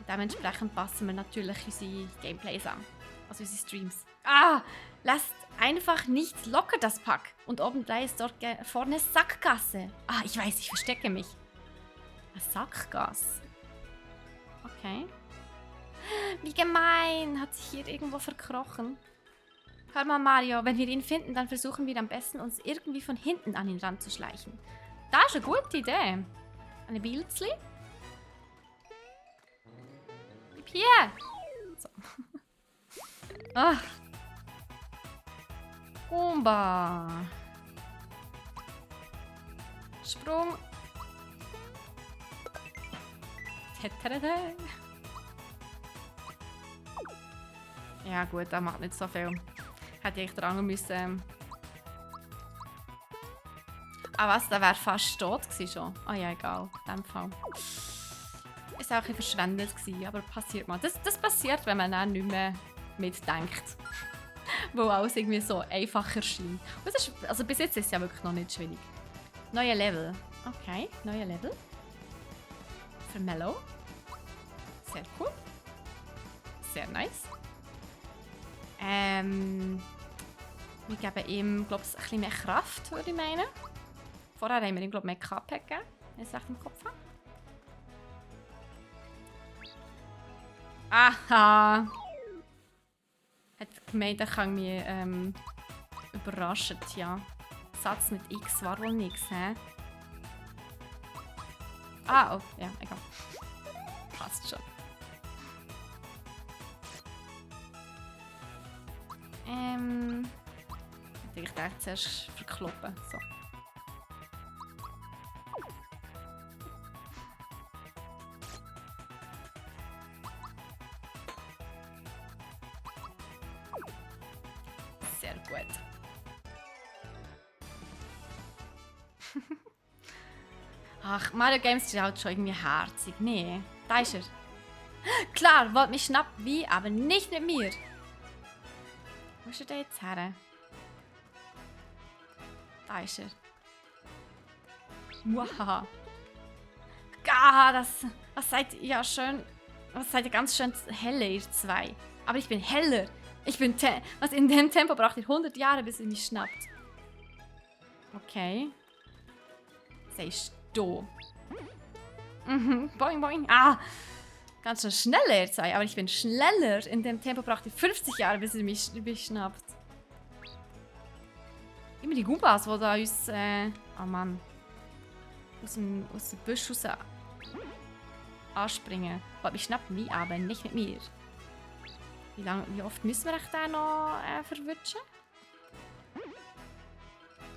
Dementsprechend passen wir natürlich unsere Gameplays an. Also unsere Streams. Ah! Lasst einfach nicht locker das Pack. Und obendrein ist dort vorne Sackgasse. Ah, ich weiß, ich verstecke mich. Eine Sackgasse. Okay. Wie gemein. Hat sich hier irgendwo verkrochen. Hör mal, Mario. Wenn wir ihn finden, dann versuchen wir am besten, uns irgendwie von hinten an ihn ranzuschleichen. Das ist eine gute Idee. Eine Bilzli. Gib hier. So. Ach. Goomba. Sprung. Ja gut, das macht nicht so viel. Hätte ich dran müssen. Ah was, der wäre fast tot gewesen schon. Ah ja, egal. In dem Fall. Ist auch ein bisschen verschwendet gewesen, aber passiert mal. Das passiert, wenn man dann nicht mehr mitdenkt. Wo alles irgendwie so einfach erscheint. Und das ist, also bis jetzt ist es ja wirklich noch nicht schwierig. Neue Level. Okay, neue Level. Für Mellow. Sehr cool. Sehr nice. Wir geben ihm, glaube ich, ein bisschen mehr Kraft, würde ich meinen. Vorher haben wir ihm, glaube ich, mehr KP gegeben, wenn ich es recht im Kopf habe. Aha! Hat gemeint, er kann mich überraschen, ja. Satz mit X war wohl nichts, hä? Ah, oh, ja, egal. Passt schon. Ich dachte zuerst verkloppen. So. Sehr gut. Ach, Mario Games ist halt schon irgendwie herzig. Nee, da ist er. Klar, wollt mich schnappen wie, aber nicht mit mir. Wo ist er denn jetzt her? Da ist er. Wow. Das seid ihr schön. Was seid ihr ganz schön helle, ihr zwei. Aber ich bin heller. Was in dem Tempo braucht ihr 100 Jahre, bis ihr mich schnappt. Okay. Sagst du. Mhm. Boing, boing. Ah! Ganz schön schneller sein, aber ich bin schneller. In dem Tempo braucht ihr 50 Jahre, bis ihr mich schnappt. Immer die Goombas, die da uns. Oh Mann. Aus dem Busch raus anspringen. Aber mich schnappt nie, aber nicht mit mir. Wie oft müssen wir echt den noch verwutschen?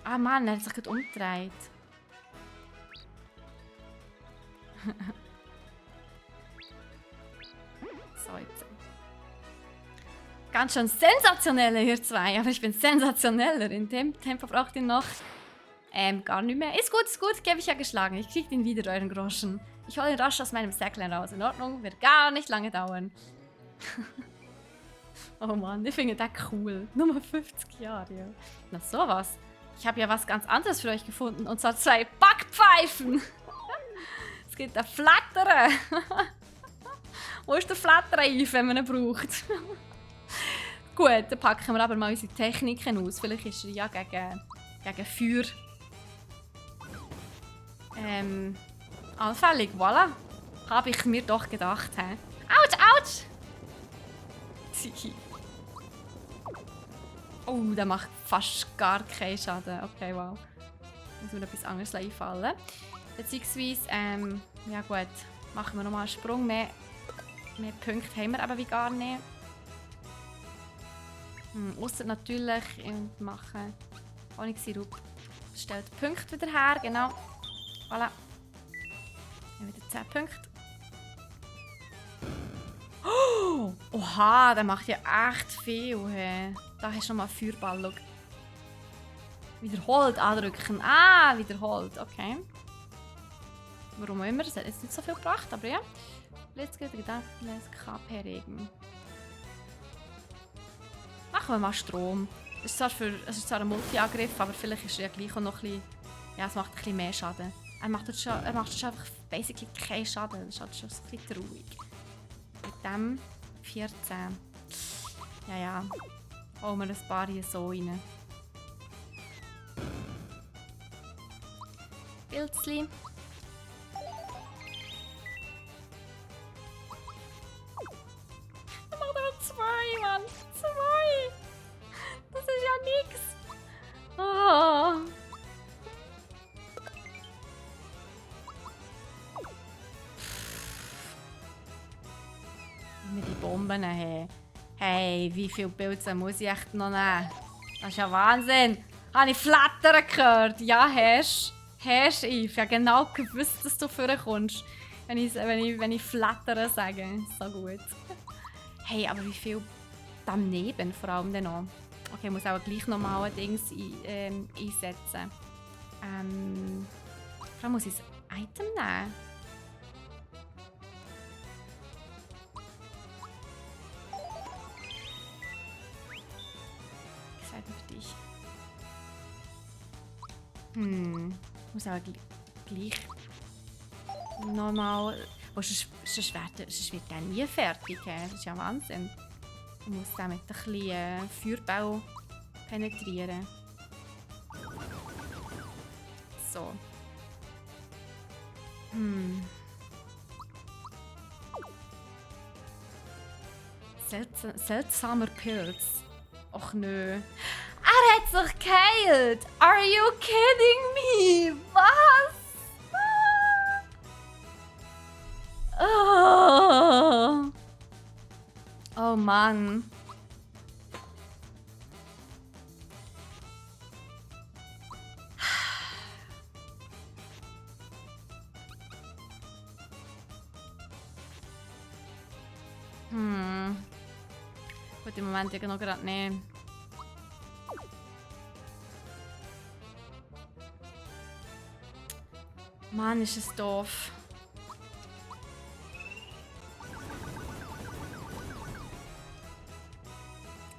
Ah Mann, er hat sich gerade umgedreht. So, jetzt. Ganz schön sensationell, ihr zwei. Aber ich bin sensationeller. In dem Tempo braucht ihr noch... gar nicht mehr. Ist gut, gebe ich ja geschlagen. Ich krieg den wieder, euren Groschen. Ich hole ihn rasch aus meinem Säcklein raus. In Ordnung, wird gar nicht lange dauern. Oh Mann, ich finde das cool. Nummer 50 Jahre, ja. Na sowas. Ich habe ja was ganz anderes für euch gefunden. Und zwar 2 Backpfeifen. Es geht der Flattern. Wo ist der Flattereif, wenn man ihn braucht? Gut, dann packen wir aber mal unsere Techniken aus. Vielleicht ist er ja gegen Feuer anfällig. Voilà. Habe ich mir doch gedacht. He? Autsch! Oh, der macht fast gar keinen Schaden. Okay, wow. Muss mir etwas anderes einfallen. Beziehungsweise, ja gut, machen wir nochmal einen Sprung. Mehr Punkte haben wir aber wie gar nicht. Ausser natürlich, machen Honigsirup. Stellt Punkte wieder her, genau. Voilà. Wieder 10 Punkte. Oh, oha, der macht ja echt viel. Hey. Da hast du schon mal einen Feuerball. Schau. Wiederholt andrücken. Ah, wiederholt. Okay. Warum auch immer. Das hat jetzt nicht so viel gebracht, aber ja. Let's get Gedankenless KP Regen. Machen wir mal Strom. Es ist zwar ein Multi-Angriff, aber vielleicht ist er ja gleich auch noch ein bisschen... Ja, es macht ein bisschen mehr Schaden. Er macht jetzt schon einfach basically keinen Schaden. Das ist halt schon ein bisschen traurig. Mit dem 14. Ja. Hauen wir ein paar hier so rein. Pilzli. Er macht aber 2, Mann. 2. Das ist ja nix. Oh. Mit die Bomben haben. Hey, wie viele Pilze muss ich echt noch nehmen? Das ist ja Wahnsinn. Habe ich Flattern gehört? Ja, hast du. Ich habe genau gewusst, dass du vorkommst. Wenn ich Flattern sage. So gut. Hey, aber wie viel daneben vor allem denn noch? Okay, ich muss auch gleich nochmal ein Ding einsetzen. Vor allem muss ich ein Item nehmen. Für dich. Muss aber gleich nochmal. Sonst wird der nie fertig. Das ist ja Wahnsinn. Ich muss den mit ein bisschen Feuerbau penetrieren. So. Seltsamer Pilz. Och nö. Er hat sich geheilt! Are you kidding me? Was? Oh Mann. Gut, im Moment ja noch gerade nicht. Mann, ist es doof.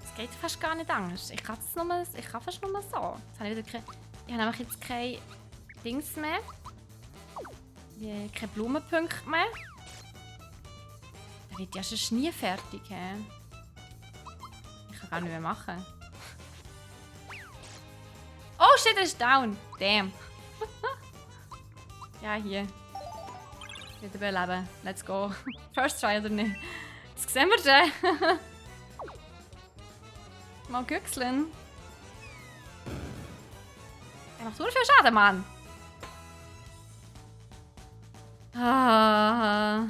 Es geht fast gar nicht anders. Ich kann fast nur so. Jetzt habe ich habe nämlich jetzt kein Dings mehr. Keine Blumenpunkte mehr. Der wird ja schon nie fertig. He? Ich kann gar nicht mehr machen. Oh shit, er ist down. Damn. Ja, hier. Wieder beleben. Let's go. First try oder nicht? Das sehen wir schon. Mal güchseln. Er macht so viel Schaden, Mann. Ah.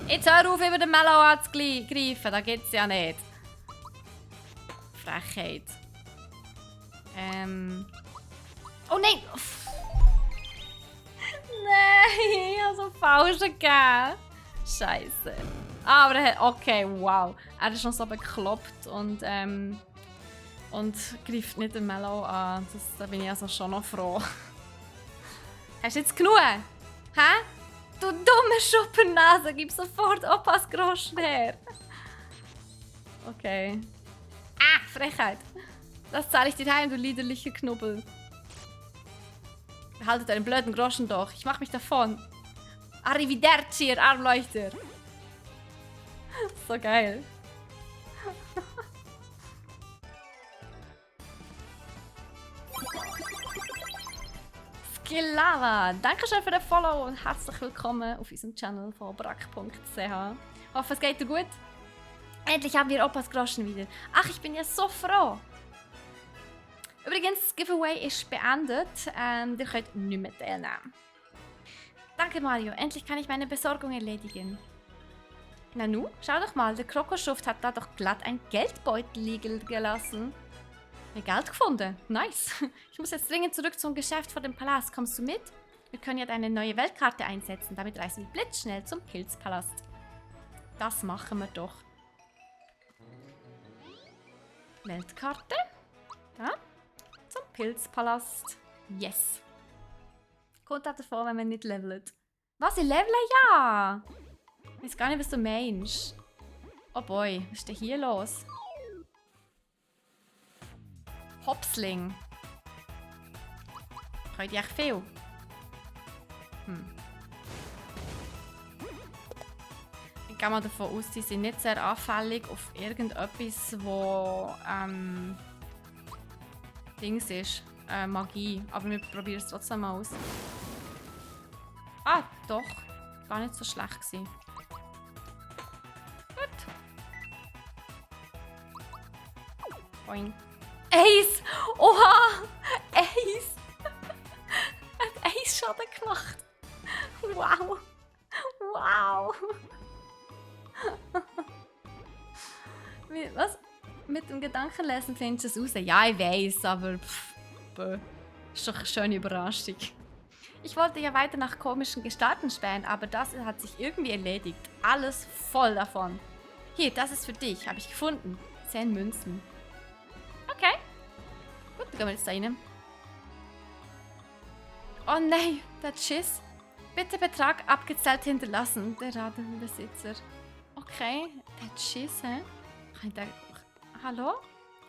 Jetzt hör auf, über den Mellow anzugreifen. Da geht's ja nicht. Frechheit. Oh nein! Nein, ich habe so falsch gegeben. Scheiße. Ah, aber er hat. Okay, wow. Er ist noch so bekloppt und greift nicht den Mellow an. Da bin ich also schon noch froh. Hast du jetzt genug? Hä? Du dumme Schuppennase, gib sofort Opas Groschen her. Okay. Ah, Frechheit. Das zahle ich dir heim, du liederlicher Knubbel. Behaltet deinen blöden Groschen doch. Ich mach mich davon. Arrivederci, ihr Armleuchter. So geil. Skillava, dankeschön für den Follow und herzlich willkommen auf unserem Channel von brack.ch. Hoffe, es geht dir gut. Endlich haben wir Opas Groschen wieder. Ach, ich bin ja so froh. Übrigens, das Giveaway ist beendet. Ihr könnt nicht mehr teilnehmen. Danke Mario, endlich kann ich meine Besorgung erledigen. Nanu, schau doch mal, der Krokoschuft hat da doch glatt ein Geldbeutel liegen gelassen. Geld gefunden. Nice. Ich muss jetzt dringend zurück zum Geschäft vor dem Palast. Kommst du mit? Wir können ja deine neue Weltkarte einsetzen. Damit reisen wir blitzschnell zum Pilzpalast. Das machen wir doch. Weltkarte. Ja. Zum Pilzpalast. Yes. Kommt auch davon, wenn man nicht levelt. Was? Ich levele? Ja! Ich weiß gar nicht, was du meinst. Oh boy, was ist denn hier los? Hopsling. Könnt ihr echt viel? Ich gehe mal davon aus, sie sind nicht sehr anfällig auf irgendetwas, wo Dings ist. Magie. Aber wir probieren es trotzdem mal aus. Ah, doch. Gar nicht so schlecht gewesen. Gut. Boing. Ace! Oha! Ace! Hat Ace Schaden gemacht. Wow! Wow! Was? Mit dem Gedankenlesen findest du es raus? Ja, ich weiß, aber ist doch eine schöne Überraschung. Ich wollte ja weiter nach komischen Gestalten spähen, aber das hat sich irgendwie erledigt. Alles voll davon. Hier, das ist für dich. Habe ich gefunden. 10 Münzen. Okay. Gut, dann gehen wir jetzt da rein. Oh nein, der Schiss. Bitte Betrag abgezählt hinterlassen. Der Ladenbesitzer. Okay, der Schiss, hä? Hallo?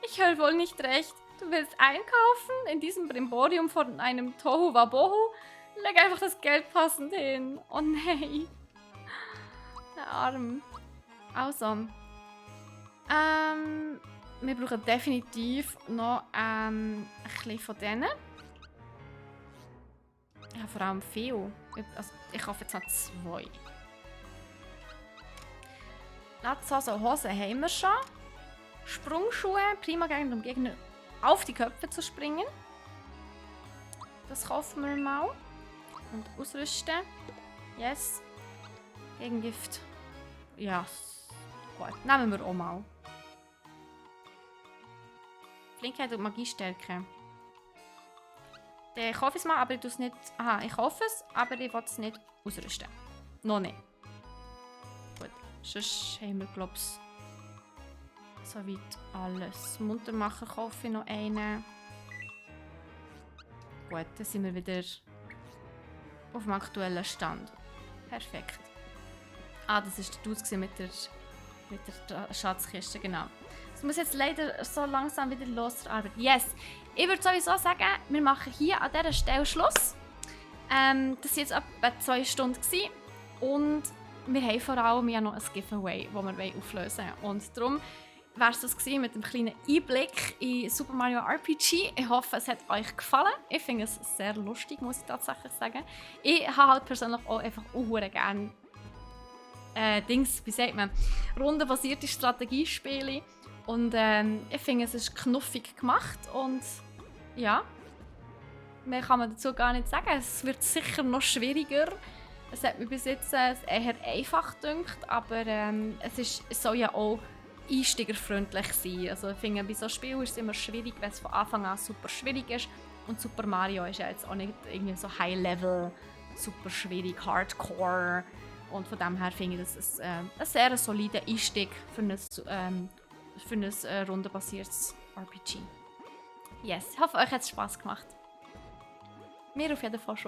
Ich höre wohl nicht recht. Du willst einkaufen? In diesem Brimborium von einem Tohu Wabohu? Leg einfach das Geld passend hin. Oh nein. Der Arm. Also. Wir brauchen definitiv noch ein bisschen von denen. Ja, vor allem viel. Also, ich hoffe, jetzt noch 2. Latzhose, Hose haben wir schon. Sprungschuhe, prima geeignet, um Gegner auf die Köpfe zu springen. Das kaufen wir mal. Und ausrüsten. Yes. Gegengift. Ja. Gut, nehmen wir auch mal. Flinkheit und Magiestärke. Ich kaufe es mal, aber ich tue es nicht. Aha, ich kaufe es, aber ich will es nicht ausrüsten. Noch nicht. Gut, sonst haben wir, glaube ich, soweit alles. Muntermacher kaufe ich noch einen. Gut, dann sind wir wieder auf dem aktuellen Stand. Perfekt. Ah, das war der Dude mit der Schatzkiste, genau. Es muss jetzt leider so langsam wieder los zur Arbeit. Yes! Ich würde sowieso sagen, wir machen hier an dieser Stelle Schluss. Das waren jetzt etwa 2 Stunden gewesen. Und wir haben vor allem ja noch ein Giveaway, das wir auflösen wollen. Und darum wäre es das gewesen mit einem kleinen Einblick in Super Mario RPG. Ich hoffe, es hat euch gefallen. Ich finde es sehr lustig, muss ich tatsächlich sagen. Ich habe halt persönlich auch einfach gerne wie sagt man, rundenbasierte Strategiespiele. Und ich finde, es ist knuffig gemacht und ja, mehr kann man dazu gar nicht sagen. Es wird sicher noch schwieriger. Es hat mir bis jetzt eher einfach gedacht, aber es soll ja auch einsteigerfreundlich sein. Also ich finde, bei so Spielen ist es immer schwierig, wenn es von Anfang an super schwierig ist. Und Super Mario ist ja jetzt auch nicht irgendwie so High-Level, super schwierig, Hardcore. Und von dem her finde ich, das ist ein sehr solider Einstieg für ein rundenbasiertes RPG. Yes, ich hoffe, euch hat es Spass gemacht. Mir auf jeden Fall schon.